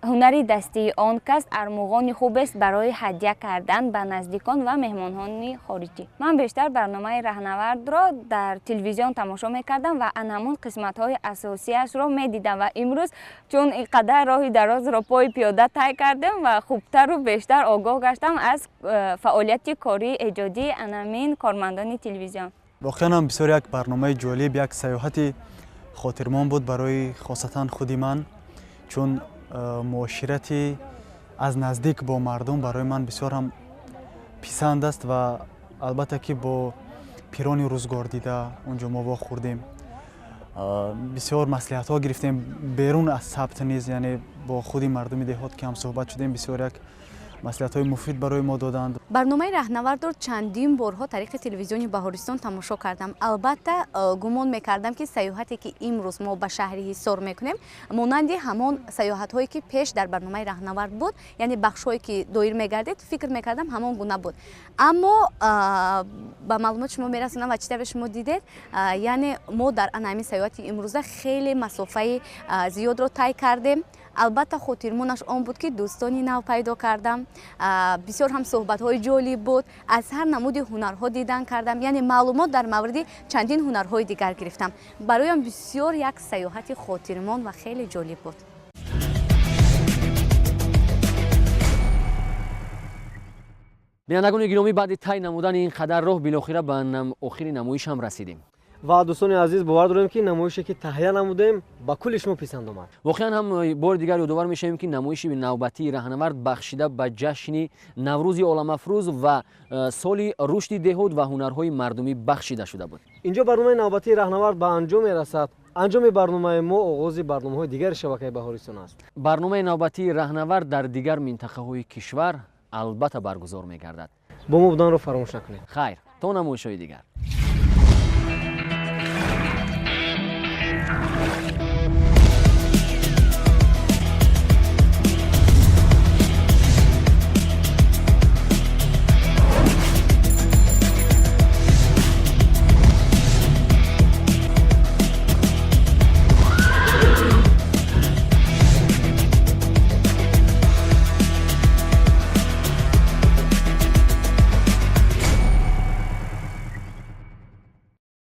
[SPEAKER 15] ҳунари дастии он кас армуғони хубест барои ҳадя кардан ба наздикон ва меҳмонҳои хориҷӣ. Ман бештар барномаи раҳнавардро дар телевизион тамошо мекардам ва ана ҳамун қисматҳои асосиашро медидам ва имрӯз чун ин қадар роҳи дарозро пои пиёда тай кардем ва хубтару бештар огоҳ гаштам аз Фаъолияти кории эҷодии анамин кормандони телевизион.
[SPEAKER 4] Воқеан ҳам бисёр як барномаи ҷолиб, як сайёҳати хотирмон буд барои хосатан худи ман, чун муоширати аз наздик бо мардум барои ман бисёр ҳам писанд аст ва албатта ки бо пирони рӯзгордида онҷо мо вохӯрдем, бисёр маслиҳатҳо гирифтем берун аз сабт низ, яъне бо худи мардуми деҳот ки ҳамсӯҳбат шудем, бисёр як маслиҳатҳои муфид барои мо доданд.
[SPEAKER 7] Барномаи раҳнавардро чандин борҳо тариқи телевизиони Баҳористон тамошо кардам. Албатта гумон мекардам, ки сайёҳате ки имрӯз мо ба шаҳри Ҳисор мекунем, монанди ҳамон сайёҳатҳое ки пеш дар барномаи раҳнавард буд, яъне бахшҳое ки доир мегардид, фикр мекардам ҳамон гуна буд. Аммо ба маълумоти шумо мерасонам ва чӣ тавре шумо дидед, яъне мо дар ана ҳамин сайёҳати имрӯза хеле масофаи зиёдро тай кардем. Албатта хотирмонаш он буд, ки дӯстони нав пайдо кардам, бисёр ҳам суҳбатҳои ҷолиб буд, аз ҳар намуди ҳунарҳо дидан кардам, яъне маълумот дар мавриди чандин ҳунарҳои дигар гирифтам. Бароям бисёр як сайёҳати хотирмон ва хеле ҷолиб буд.
[SPEAKER 2] Бинандагони гиромӣ, баъди тай намудани ин қадар роҳ билохира ба охири намоиш ҳам расидем.
[SPEAKER 1] Ва дӯстони азиз, бовар дорем, ки намоише ки таҳия намудем ба кулли шумо писанд омад.
[SPEAKER 2] Воқеан ҳам бори дигар ёдовар мешавем, ки намоиши навбатии раҳнавард бахшида ба ҷашни Наврӯзи оламафрӯз ва соли рушди деҳот ва ҳунарҳои мардумӣ бахшида шуда буд.
[SPEAKER 1] Инҷо барномаи навбатии раҳнавард ба анҷом мерасад. Анҷоми барномаи мо оғози барномаҳои дигари шабакаи Баҳористон аст.
[SPEAKER 2] Барномаи навбатии раҳнавард дар дигар минтақаҳои кишвар албатта баргузор мегардад.
[SPEAKER 1] Бо мо буданро фаромӯш накунед.
[SPEAKER 2] Хайр, то намоишҳои дигар.